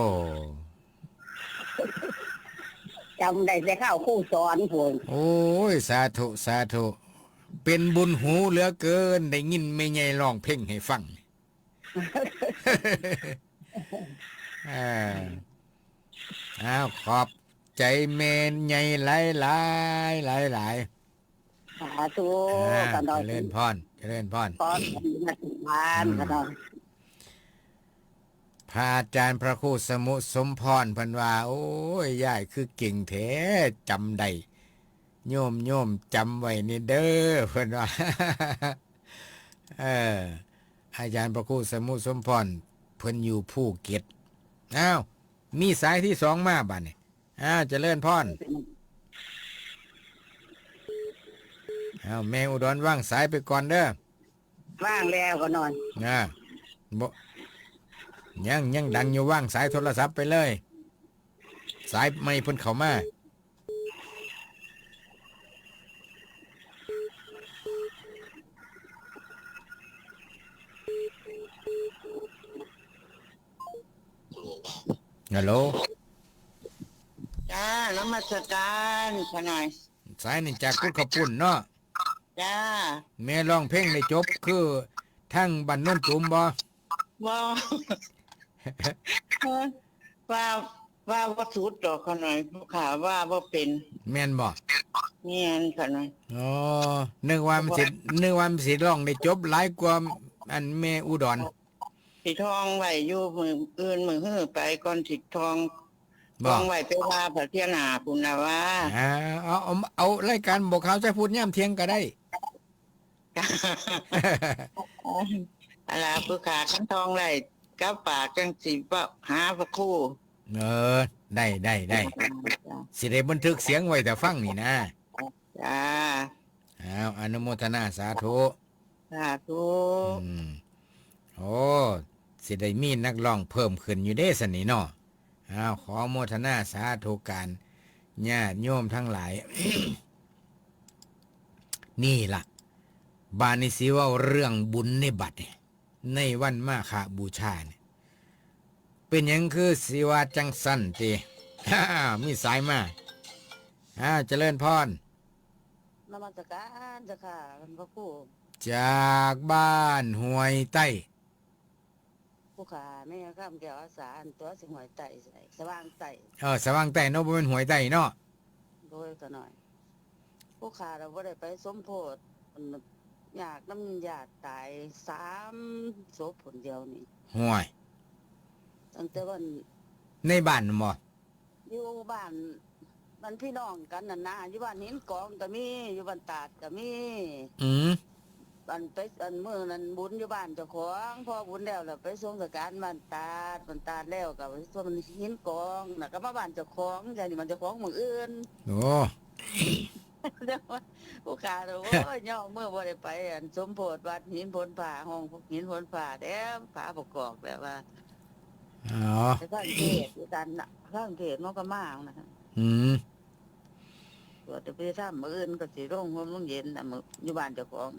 จำได้แต่คาวครูสอนพุ้น โอ้ย สาธุ สาธุ เป็นบุญหูเหลือเกิน ได้ยินแม่ใหญ่ร้องเพลงให้ฟัง เออ อ้าว ขอบใจแม่ใหญ่หลายๆ หลายๆ สาธุ อ่า ขะน้อย เจริญพร เจริญพร ขอนมัสการ อืม ขะน้อย พระอาจารย์พระครูสมุสมพรเพิ่นว่า โอ้ย ยายคือเก่งแท้ จำได้ โยม โยมจำไว้นี่เด้อ เพิ่นว่า เออ อาจารย์พระครูสมุสมพร พิ่นอยู่ภูเก็ต อ้าว มีสายที่สองมาบัดนี้ อ้าว เจริญพร อ้าว แม่อุดรวางสายไปก่อนเด้อ ว่างแล้วก็นอน อ่า บ่ ยัง ยังดังอยู่ วางสายโทรศัพท์ไปเลย สายใหม่เพิ่นเข้ามา ฮัลโหล จ้า นมัสการขะน้อย สายนี่จากกุดข้าวปุ้นเนาะ จ้า แม่ร้องเพลงได้จบคือทางบ้านโนนตูมบ่ บ่ ว่า ว่าบ่สุดดอกขะน้อย ผู้ข้าว่าบ่เป็น แม่นบ่ แม่นขะน้อย อ๋อ นึกว่ามันสิ นึกว่ามันสิร้องได้จบหลายกว่าอันแม่อุดร สิท่องไว้อยู่มื้ออื่นมื้อฮือไปก่อนสิท่อง บ่ ท่องไว้ไปว่าพระเทียนาพุ้นน่ะว่า อ่า เอา เอา เอารายการบอกข่าวใส่พูดยามเที่ยงก็ได้ อันล่ะผู้ข้าคันท่องได้กับปากจังสิเว้าหาพระครู เออ ได้ ได้ ได้ จ้า สิได้บันทึกเสียงไว้ถ้าฟังนี่นะ จ้า อ้าว อนุโมทนาสาธุ สาธุ อืม โอ้ สิได้มีนักร้องเพิ่มขึ้นอยู่เด้สันนี่เนาะ อ้าว ขอโมทนาสาธุการญาติโยมทั้งหลาย นี่ล่ะ บาดนี้สิเว้าเรื่องบุญในบัดนี่ ในวันมาฆบูชานี่ เป็นหยังคือสิว่าจังซั่นติ มีสายมา อ้าว เจริญพร นมัสการเจ้าค่ะ ท่านพระครู จากบ้านห้วยใต้ ผู้ข้าแม่คำแก้วอาสา อันตัวสิห้วยใต้ สว่างใต้ เออ สว่างใต้เนาะ บ่แม่นห้วยใต้เนาะ โดยขะน้อย ผู้ข้าเราบ่ได้ไปสมโภช มันยากนำญาติตายสามศพพุ้นเดียวนี่ ห้วย ตั้งแต่วัน ในบ้านบ่ อยู่บ้าน มันพี่น้องกันนั่นนะ อยู่บ้านหินกองก็มี อยู่บ้านตาดก็มี อืม อันไป อันมื้อนั้นบุญอยู่บ้านเจ้าของ พอบุญแล้วล่ะไปสงสการบ้านตาด บ้านตาดแล้วก็ไปส่วนหินกอง แล้วก็มาบ้านเจ้าของ เดี๋ยวนี้บ้านเจ้าของมื้ออื่น โอ้ แต่ว่าผู้ข้าน่ะ โอ้ย ย่อมื้อบ่ได้ไป อันสมโภชวัดหินโพนผา ห้องหินโพนผา แถมผาประกอบแบบว่า อ๋อ ไปฟังเทศน์อยู่กันน่ะ ฟังเทศน์มันก็มานะ อืม ว่าแต่ไปทำมื้ออื่นก็สิลงร่มลงเย็นน่ะ มื้อ อยู่บ้านเจ้าของ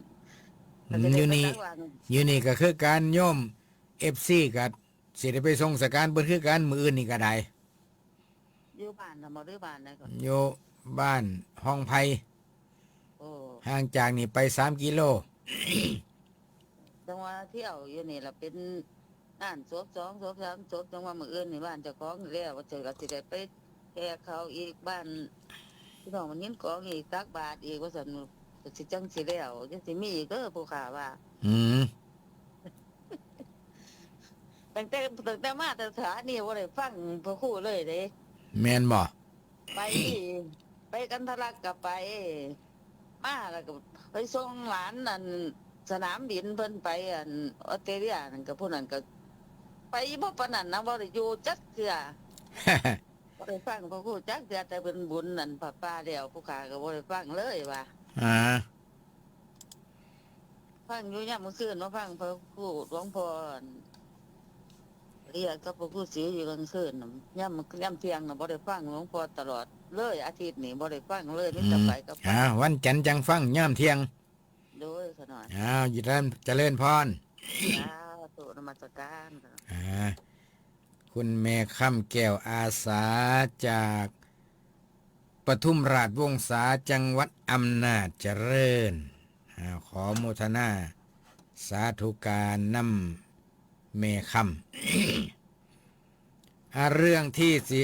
อืม ก็สิได้ อยู่นี่ ไปสักวัน อยู่นี่ก็คือการโยม เอฟซี ก็สิได้ไปส่งสการเพิ่นคือกัน มื้ออื่นนี่ก็ได้ อยู่บ้านน่ะบ่ หรือบ้านใดก่อน อยู่บ้านห้องไผ่ โอ้ ห่างจากนี่ไปสามกิโล จังว่าเที่ยวอยู่นี่ล่ะ เป็นงานศพสองศพสามศพ จังว่ามื้ออื่นนี่บ้านเจ้าของแล้ว ว่าเจ้าก็สิได้ไปแห่เขาอีก บ้านพี่น้องมันหินกองอีก ตักบาตรอีก ว่าซั่น ก็สิจังสิแล้ว จังสิมีอีกเด้อผู้ข้าว่า อืม ตั้งแต่ ตั้งแต่มาแต่สถานีบ่ได้ฟังพระครูเลยเด้ แม่นบ่ ไป ไปกันทะลักก็ไป มาแล้วก็ไปส่งหลานนั่น สนามบินเพิ่นไปอันออสเตรเลียนั่น ก็ผู้นั้นก็ไปบ่ปานนั้นนะ บ่ได้อยู่จักเทื่อ บ่ได้ฟังพระครูจักเทื่อ แต่เพิ่นบุญนั่นผ้าป่าแล้ว ผู้ข้าก็บ่ได้ฟังเลยว่า อ่า ฟังอยู่ยามมื้อคืน มาฟังพระครูหลวงพ่อเรียกกับพระครูศรีอยู่กลางคืนน่ะ ยามมื้อ ยามเที่ยงน่ะบ่ได้ฟังหลวงพ่อตลอดเลย อาทิตย์นี้บ่ได้ฟังเลย มีแต่ อืม ไปกับ อ่า วันจันทร์จังฟังยามเที่ยง โดยขะน้อย อ้าว เจริญ เจริญพร สาธุ นมัสการ อ่า คุณแม่คำแก้วอาสาจากปทุมราชวงศา จังหวัดอำนาจเจริญ อ่า ขอโมทนาสาธุการนำแม่คำ อ่า เรื่องที่สิ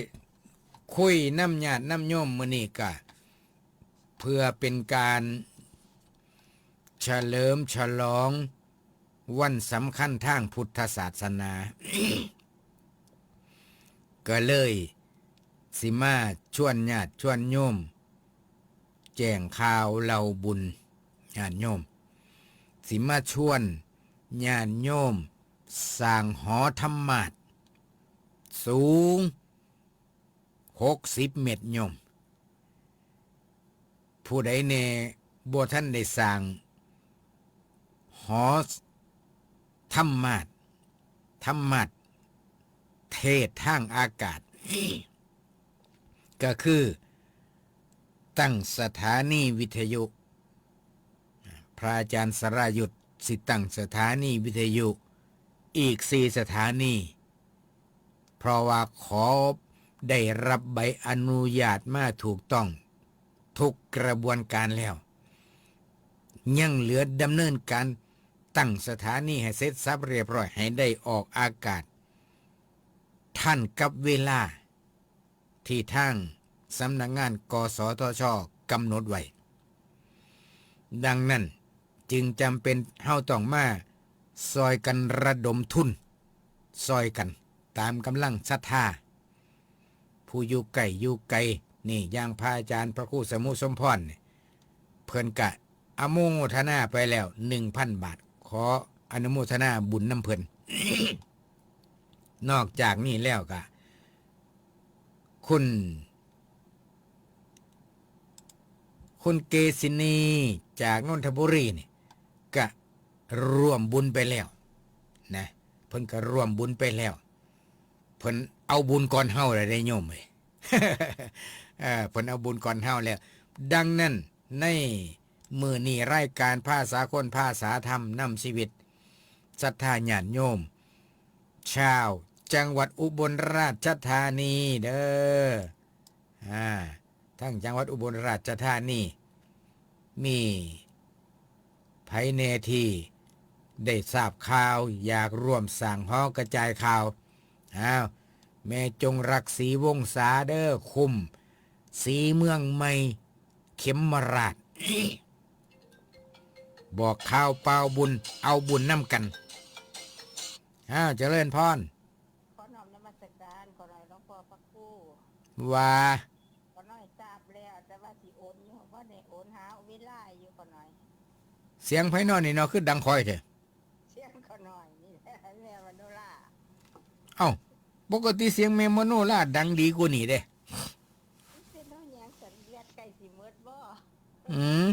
คุยนำญาตินำโยมมื้อนี้ก็ เพื่อเป็นการเฉลิมฉลองวันสำคัญทางพุทธศาสนา ก็เลยสิมาชวนญาติชวนโยม แจ้งข่าวเล่าบุญ ญาติโยม สิมาชวนญาติโยม สร้างหอธรรมาสน์สูงหกสิบเมตร โยม ผู้ใดแหน่บ่ทันได้สร้างหอธรรมาสน์ ธรรมาสน์เทศน์ทางอากาศ ก็คือตั้งสถานีวิทยุ พระอาจารย์สรายุทธสิตั้งสถานีวิทยุอีกสี่สถานี เพราะว่าขอได้รับใบอนุญาตมาถูกต้องทุกกระบวนการแล้ว ยังเหลือดำเนินการตั้งสถานีให้เสร็จสรรพเรียบร้อย ให้ได้ออกอากาศทันกับเวลา ที่ทางสำนักงาน กสทช กำหนดไว้ ดังนั้นจึงจำเป็นเฮาต้องมาซอยกันระดมทุน ซอยกันตามกำลังศรัทธา ผู้อยู่ใกล้อยู่ไกล นี่อย่างพระอาจารย์พระครูสมุสมพรนี่ เพิ่นกะอนุโมทนาไปแล้ว หนึ่งพันบาท ขออนุโมทนาบุญนำเพิ่น นอกจากนี้แล้วกะ คุณ คุณเกษินีจากนนทบุรีนี่กะร่วมบุญไปแล้วนะ เพิ่นกะร่วมบุญไปแล้ว เพิ่นเอาบุญก่อนเฮาแล้วเด้โยมเอ้ย เออ เพิ่นเอาบุญก่อนเฮาแล้ว ดังนั้นในมื้อนี้รายการภาษาคนภาษาธรรมนำชีวิต ศรัทธาญาติโยม ชาวจังหวัดอุบลราชธานีเด้อ อ่า ทั้งจังหวัดอุบลราชธานี มีไผแหน่ที่ได้ทราบข่าว อยากร่วมสร้างหอกระจายข่าว อ้าว แม่จงรักศรีวงศาเด้อ คุ้มศรีเมืองใหม่ เข็มราช บอกข่าวเป่าบุญ เอาบุญนำกัน อ้าว เจริญพร ขอน้อมนมัสการ ขอน้อยหลวงพ่อพระครู ว่า ขอน้อยทราบแล้ว แต่ว่าสิโอนอยู่ เพราะในโอนหาเวลาอยู่ ขอน้อย เสียงไผน้อยนี่เนาะ คือดังคอยแท้ เสียงขอน้อยนี่แหละ แม่มโนรา เอ้า ปกติเสียงแม่มโนราดังดีกว่านี้เด้ มันเป็นน้องหยังสันเลือดใกล้สิหมดบ่ อืม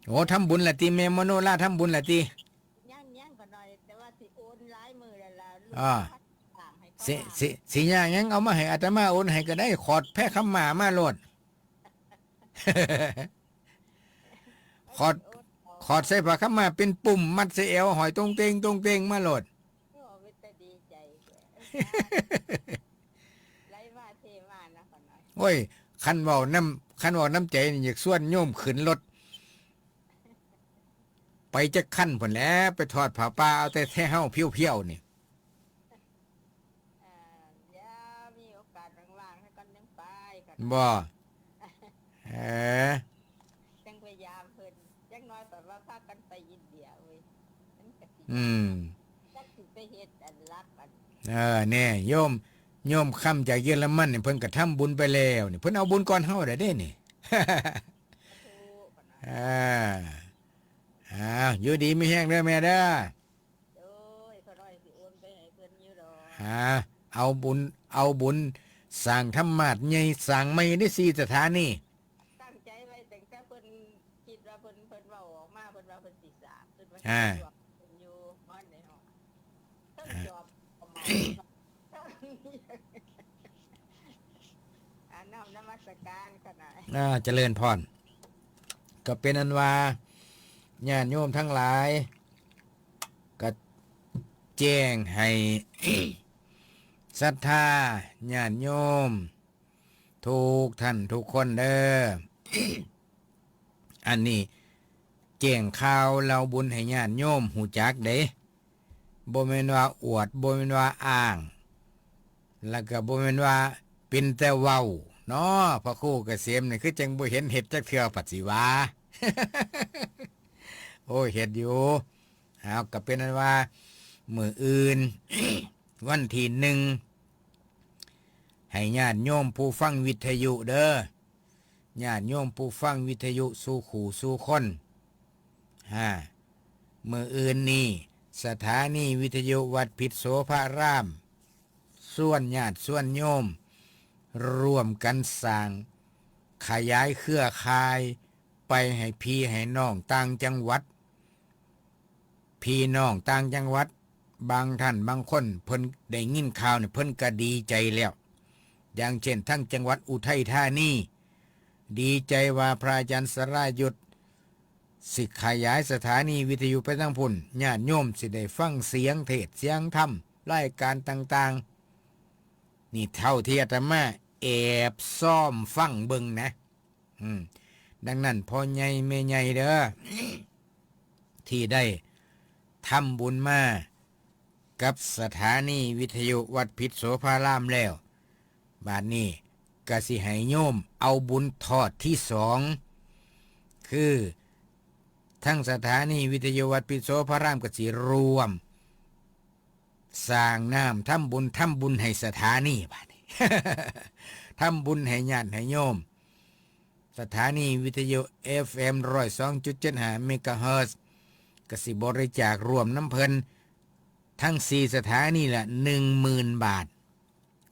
โอ้ ทำบุญละติ แม่มโนราทำบุญละติ ยัง ยังขอน้อย แต่ว่าสิโอนหลายมื้อแล้วล่ะ ลูก อ่า ฝากให้เขา สิ ว่า สิ สิยากหยัง เอามาให้อาตมาโอนให้ก็ได้ ขอดแพร่ขาวม้ามาโลด ขอด ขอดใส่ผ้าขาวม้าเป็นปุ่ม มัดใส่แอว ห้อยตรงเตง ตรงเตงมาโลด โอ้ เป็นตาดีใจแท้ ไหลมาเทมานะขอน้อย โอ้ย คันเว้านำ คันเว้านำใจนี่อยากชวนโยมขึ้นรถ ไปจักคันพุ้นแหละ ไปทอดผ้าป่า เอาแต่แท้เฮาเพียวๆนี่ อ่า เดี๋ยวมีโอกาสว่างๆ ให้ก่อนจั่งไปค่ะ บ่ เออ จั่งพยายามเพิ่น จักหน่อยแบบว่าพากันไปอินเดียเว้ย มันก็สิ อืม จักสิไปเฮ็ดอันลับอัน เออ แน่ โยม โยมคำจากเยอรมันนี่ เพิ่นก็ทำบุญไปแล้วนี่ เพิ่นเอาบุญก่อนเฮาแล้วเด้นี่ สาธุ อ่า อ้าว อยู่ดีมีแฮงเด้อแม่เด้อ โอ้ย ขอน้อยสิโอนไปให้เพิ่นอยู่ดอก ฮะ เอาบุญ เอาบุญสร้างธรรมาสน์ใหญ่สร้างใหม่ได้สี่สถานี ตั้งใจไว้ตั้งแต่เพิ่นคิดว่าเพิ่น เพิ่นเว้าออกมา เพิ่นว่าเพิ่นสิสร้าง เพิ่นว่า อ่า สิสร้างเพิ่นอยู่บ้านใดเนาะ เพิ่น อ่า จอบ อ่า น้อมนมัสการขนาด อ่า เจริญพร ก็เป็นอันว่า ญาติโยมทั้งหลาย ก็แจ้งให้ ศรัทธาญาติโยม ทุกท่านทุกคนเด้อ อันนี้แจ้งข่าวเล่าบุญให้ญาติโยมฮู้จักเด้ บ่แม่นว่าอวด บ่แม่นว่าอ้าง แล้วก็บ่แม่นว่าเป็นแต่เว้าเนาะ พระครูเกษมนี่คือจั่งบ่เห็นเฮ็ดจักเทื่อ ปัดสิว่า โอ้ย เฮ็ดอยู่ เอา ก็เป็นอันว่า มื้ออื่น วันที่หนึ่ง ให้ญาติโยมผู้ฟังวิทยุเด้อ ญาติโยมผู้ฟังวิทยุสู่คู่สู่คน ฮะ มื้ออื่นนี่ สถานีวิทยุวัดพิษโสภาราม ชวนญาติชวนโยม ร่วมกันสร้าง ขยายเครือข่าย ไปให้พี่ให้น้องต่างจังหวัด พี่น้องต่างจังหวัด บางท่านบางคนเพิ่นได้ยินข่าวเนี่ย เพิ่นก็ดีใจแล้ว อย่างเช่นทางจังหวัดอุทัยธานี ดีใจว่าพระอาจารย์สรายุทธสิขยายสถานีวิทยุไปทางพุ้น ญาติโยมสิได้ฟังเสียงเทศน์เสียงธรรม รายการต่างๆ นี่เท่าที่อาตมาแอบซ่อมฟังเบิ่งนะ อืม ดังนั้นพ่อใหญ่แม่ใหญ่เด้อ ที่ได้ทำบุญมากับสถานีวิทยุวัดพิษโสภารามแล้ว บาดนี้ก็สิให้โยมเอาบุญทอดที่สอง คือทั้งสถานีวิทยุวัดพิษโสภารามก็สิร่วม สร้างน้ำทำบุญ ทำบุญให้สถานีบาดนี้ ทำบุญให้ญาติให้โยม สถานีวิทยุ เอฟเอ็ม ร้อยสองจุดเจ็ดห้า เมกะเฮิรตซ์ ก็สิบริจาคร่วมนำเพิ่น ทั้งสี่สถานีละ หนึ่งหมื่น บาท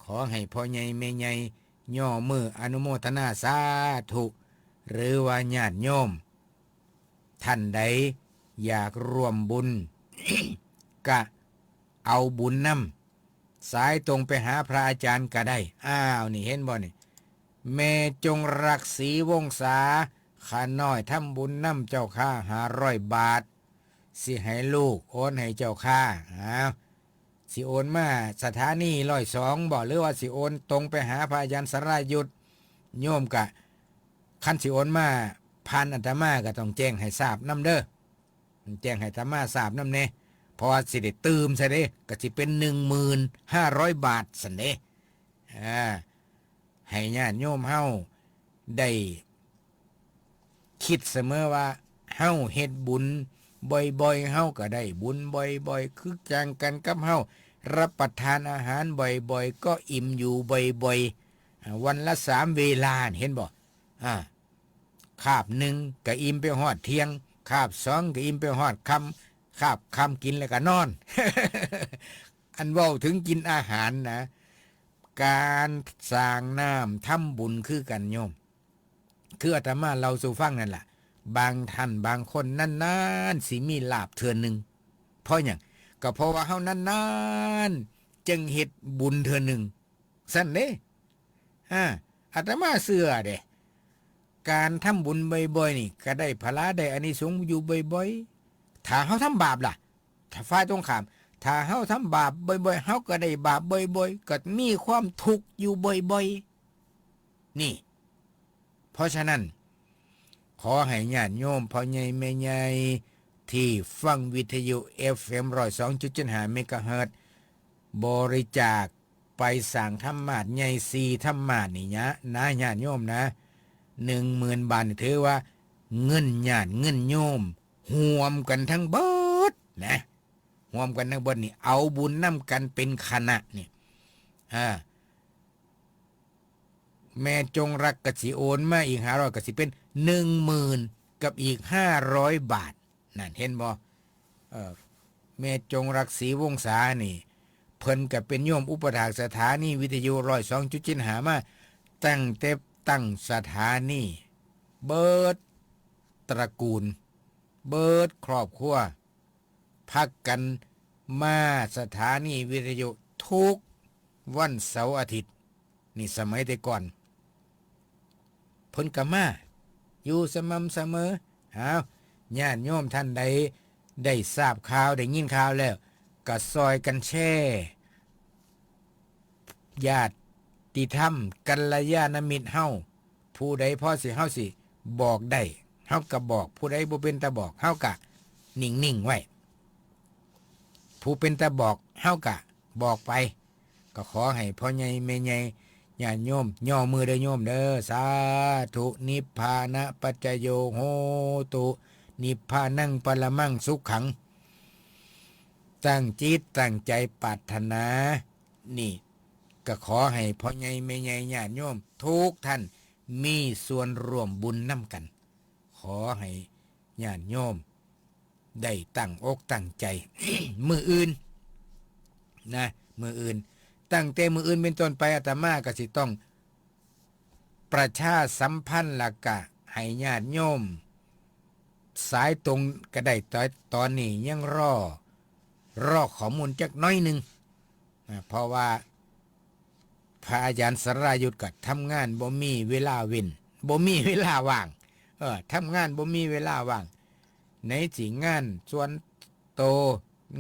ขอให้พ่อใหญ่แม่ใหญ่ย่อมืออนุโมทนาสาธุ หรือว่าญาติโยม ท่านใดอยากร่วมบุญ กะเอาบุญนำ สายตรงไปหาพระอาจารย์ก็ได้ อ้าว นี่เห็นบ่นี่ แม่จงรักศรีวงศา ข้าน้อยทำบุญนำเจ้าค่ะ ห้าร้อย บาท สิให้ลูกโอนให้เจ้าค่ะ อ้าว สิโอนมาสถานีร้อยสองบ่ หรือว่าสิโอนตรงไปหาพระอาจารย์สรายุทธ โยมกะ คันสิโอนมาผ่านอาตมาก็ต้องแจ้งให้ทราบนำเด้อ แจ้งให้อาตมาทราบนำแหน่ เพราะว่าสิได้ตื่มซะเด้ ก็สิเป็น หนึ่งหมื่นห้าร้อย บาทซั้นเด้ อ่า ให้ญาติโยมเฮาได้คิดเสมอว่า เฮาเฮ็ดบุญบ่อยๆ เฮาก็ได้บุญบ่อยๆ คือจั่งกันกับเฮารับประทานอาหารบ่อยๆ ก็อิ่มอยู่บ่อยๆ อ่า วันละสามเวลา เห็นบ่ อ่า คาบหนึ่งก็อิ่มไปฮอดเที่ยง คาบสองก็อิ่มไปฮอดค่ำ คาบค่ำกินแล้วก็นอน อันเว้าถึงกินอาหารนะ การสร้างน้ำทำบุญคือกันโยม คืออาตมาเล่าสู่ฟังนั่นล่ะ บางท่านบางคนนานๆ สิมีลาภเทื่อหนึ่ง เพราะหยัง ก็เพราะว่าเฮานานๆ จึงเฮ็ดบุญเทื่อหนึ่ง ซั้นเด้ อ่า อาตมาเชื่อเด้ การทำบุญบ่อยๆ นี่ก็ได้ผลาได้อานิสงส์อยู่บ่อยๆ ถ้าเฮาทำบาปล่ะ ถ้าฝ่ายตรงข้าม ถ้าเฮาทำบาปบ่อยๆ เฮาก็ได้บาปบ่อยๆ ก็มีความทุกข์อยู่บ่อยๆ นี่ เพราะฉะนั้น ขอให้ญาติโยมพ่อใหญ่แม่ใหญ่ที่ฟังวิทยุ เอฟเอ็ม ร้อยสองจุดเจ็ดห้า เมกะเฮิรตซ์ บริจาคไปสร้างธรรมาสน์ใหญ่สี่ธรรมาสน์นี่นะ นะญาติโยมนะ หนึ่งหมื่น บาทนี่ถือว่าเงินญาติเงินโยม รวมกันทั้งเบิดนะ รวมกันทั้งเบิดนี่ เอาบุญนำกันเป็นคณะนี่ อ่า แม่จงรักก็สิโอนมาอีกห้าร้อย ก็สิเป็น หนึ่งหมื่น กับอีก ห้าร้อย บาท นั่นเห็นบ่ เอ่อ แม่จงรักศรีวงศานี่ เพิ่นก็เป็นโยมอุปถากสถานีวิทยุ ร้อยสองจุดเจ็ดห้า มา ตั้งแต่ตั้งสถานี เบิดตระกูล เบิดครอบครัว พากันมาสถานีวิทยุทุกวันเสาร์อาทิตย์ นี่สมัยแต่ก่อน เพิ่นก็มาอยู่สม่ำเสมอ อ้าว ญาติโยมท่านใดได้ทราบข่าว ได้ยินข่าวแล้ว ก็ซอยกันแชร์ ญาติธรรม กัลยาณมิตรเฮา ผู้ใดพอสิ เฮาสิบอกได้ เฮาก็บอก ผู้ใดบ่เป็นตาบอก เฮาก็นิ่งๆ ไว้ ผู้เป็นตาบอก เฮาก็บอกไป ก็ขอให้พ่อใหญ่แม่ใหญ่ญาติโยม ย่อมือเด้อโยมเด้อ สาธุ นิพพานะปัจจโยโหตุ นิพพานังปรมังสุขัง ตั้งจิตตั้งใจปรารถนา นี่ ก็ขอให้พ่อใหญ่แม่ใหญ่ญาติโยมทุกท่านมีส่วนร่วมบุญนำกัน ขอให้ญาติโยม ได้ตั้งอกตั้งใจ มื้ออื่นนะ มื้ออื่น ตั้งแต่มื้ออื่นเป็นต้นไป อาตมาก็สิต้องประชาสัมพันธ์ แล้วก็ให้ญาติโยม สายตรงก็ได้ ตอน ตอนนี้ยังรอ รอข้อมูลจักหน่อยหนึ่งนะ เพราะว่า พระอาจารย์สรายุทธก็ทำงานบ่มีเวลาเว้น บ่มีเวลาว่าง เออ ทำงานบ่มีเวลาว่าง ไหนสิงานส่วนโต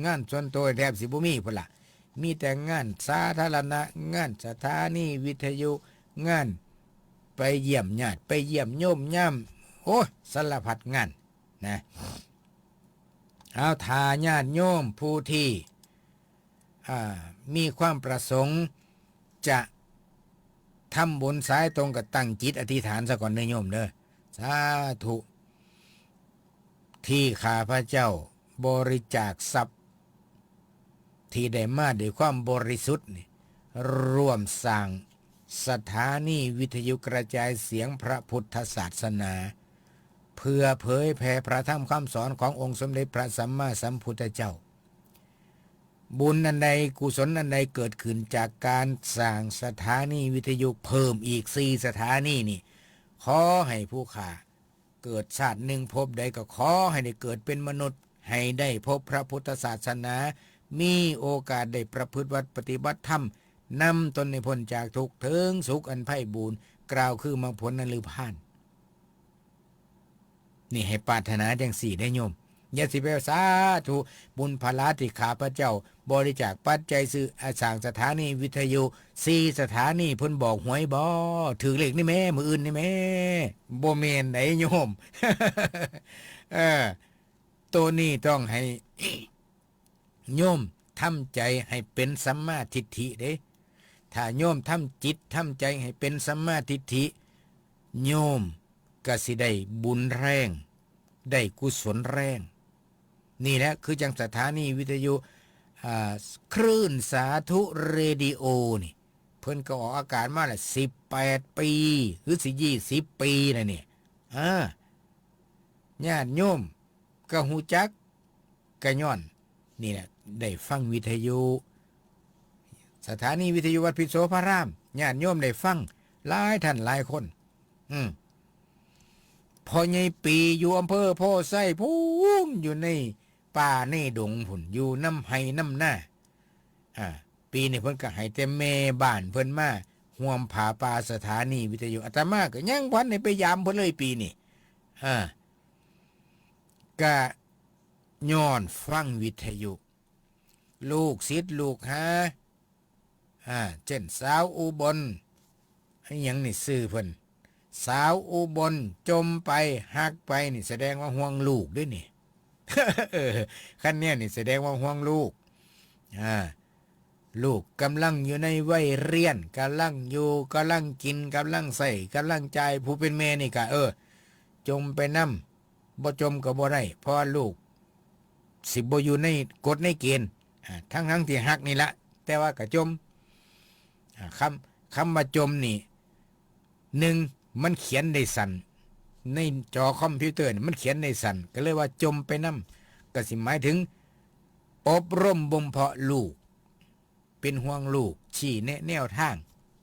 งานส่วนโตแทบสิบ่มีพุ้นละ มีแต่งานสาธารณะ งานสถานีวิทยุ งานไปเยี่ยมญาติ ไปเยี่ยมโยมยาม โอ้ย สารพัดงานนะ เอา ถ้าญาติโยมผู้ที่ อ่า มีความประสงค์จะทำบุญสายตรง ก็ตั้งจิตอธิษฐานซะก่อนเด้อโยมเด้อ สาธุ ที่ข้าพเจ้าบริจาคทรัพย์ ที่ได้มาด้วยความบริสุทธิ์นี่ ร่วมสร้างสถานีวิทยุกระจายเสียงพระพุทธศาสนา เพื่อเผยแผ่พระธรรมคำสอนขององค์สมเด็จพระสัมมาสัมพุทธเจ้า บุญอันใดกุศลอันใดเกิดขึ้นจากการสร้างสถานีวิทยุเพิ่มอีกสี่สถานีนี่ ขอให้ผู้ข้าเกิดชาติหนึ่งภพใดก็ขอให้ได้เกิดเป็นมนุษย์ ให้ได้พบพระพุทธศาสนา มีโอกาสได้ประพฤติวัตรปฏิบัติธรรม นำตนให้พ้นจากทุกข์ ถึงสุขอันไพบูลย์ กล่าวคือมรรคผลนิพพาน นี่ให้ปรารถนาจังซี้เด้อโยม อย่าสิไปว่า "สาธุ บุญพลาที่ข้าพเจ้าบริจาคปัจจัยซื้อ อ่า สร้างสถานีวิทยุสี่สถานี เพิ่นบอกหวยบ่ ถืกเลขนี่แหม มื้ออื่นนี่แหม" บ่แม่นได๋โยม เออ โตนี้ต้องให้ โยมทำใจให้เป็นสัมมาทิฏฐิเด้ ถ้าโยมทำจิตทำใจให้เป็นสัมมาทิฏฐิ โยมก็สิได้บุญแรง ได้กุศลแรง นี่แหละคือจั่งสถานีวิทยุ อ่า คลื่นสาธุเรดิโอนี่ เพิ่นก็ออกอากาศมาละสิบแปดปี หรือสิยี่สิบปีแล้วนี่ อ่า ญาติโยมก็ฮู้จัก ก็ย้อนนี่แหละ ได้ฟังวิทยุ สถานีวิทยุวัดพิษโสภาราม ญาติโยมได้ฟังหลายท่านหลายคน อืม พ่อใหญ่ปีอยู่อำเภอโพธิ์ไซพู้น อยู่ในป่าในดงพู้น อยู่นำไฮ่นำนา อ่า ปีนี้เพิ่นก็ให้แต่แม่บ้านเพิ่นมาร่วมผ้าป่าสถานีวิทยุ อาตมาก็ยังบ่ทันได้ไปยามเพิ่นเลยปีนี้ อ่า ก็ย้อนฟังวิทยุ ลูกศิษย์ลูกหา อ่า เช่น สาวอุบล อิหยังนี่ชื่อเพิ่น สาวอุบลจมไป ฮักไป นี่แสดงว่าห่วงลูกเด้นี่ เออ คันเนี้ยนี่แสดงว่าห่วงลูก อ่า ลูกกำลังอยู่ในวัยเรียน กำลังอยู่ กำลังกิน กำลังใช้ กำลังจ่าย ผู้เป็นแม่นี่ก็ เออ จมไปนำ บ่จมก็บ่ได้ เพราะว่าลูกสิบ่อยู่ในกฎในเกณฑ์ อ่า ทั้งๆที่ฮักนี่ละ แต่ว่าก็จม อ่า คำ คำว่าจมนี่ หนึ่ง มันเขียนได้สั้น ในจอคอมพิวเตอร์นี่มันเขียนได้สั้น ก็เลยว่าจมไปนำ ก็สิหมายถึง อบรมบ่มเพาะลูก เป็นห่วงลูก ชี้แนะแนวทาง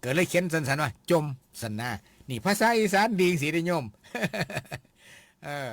ก็เลยเขียนสั้นๆว่า จม ซั่นนา นี่ภาษาอีสานดีจั่งซี้เด้โยม เออ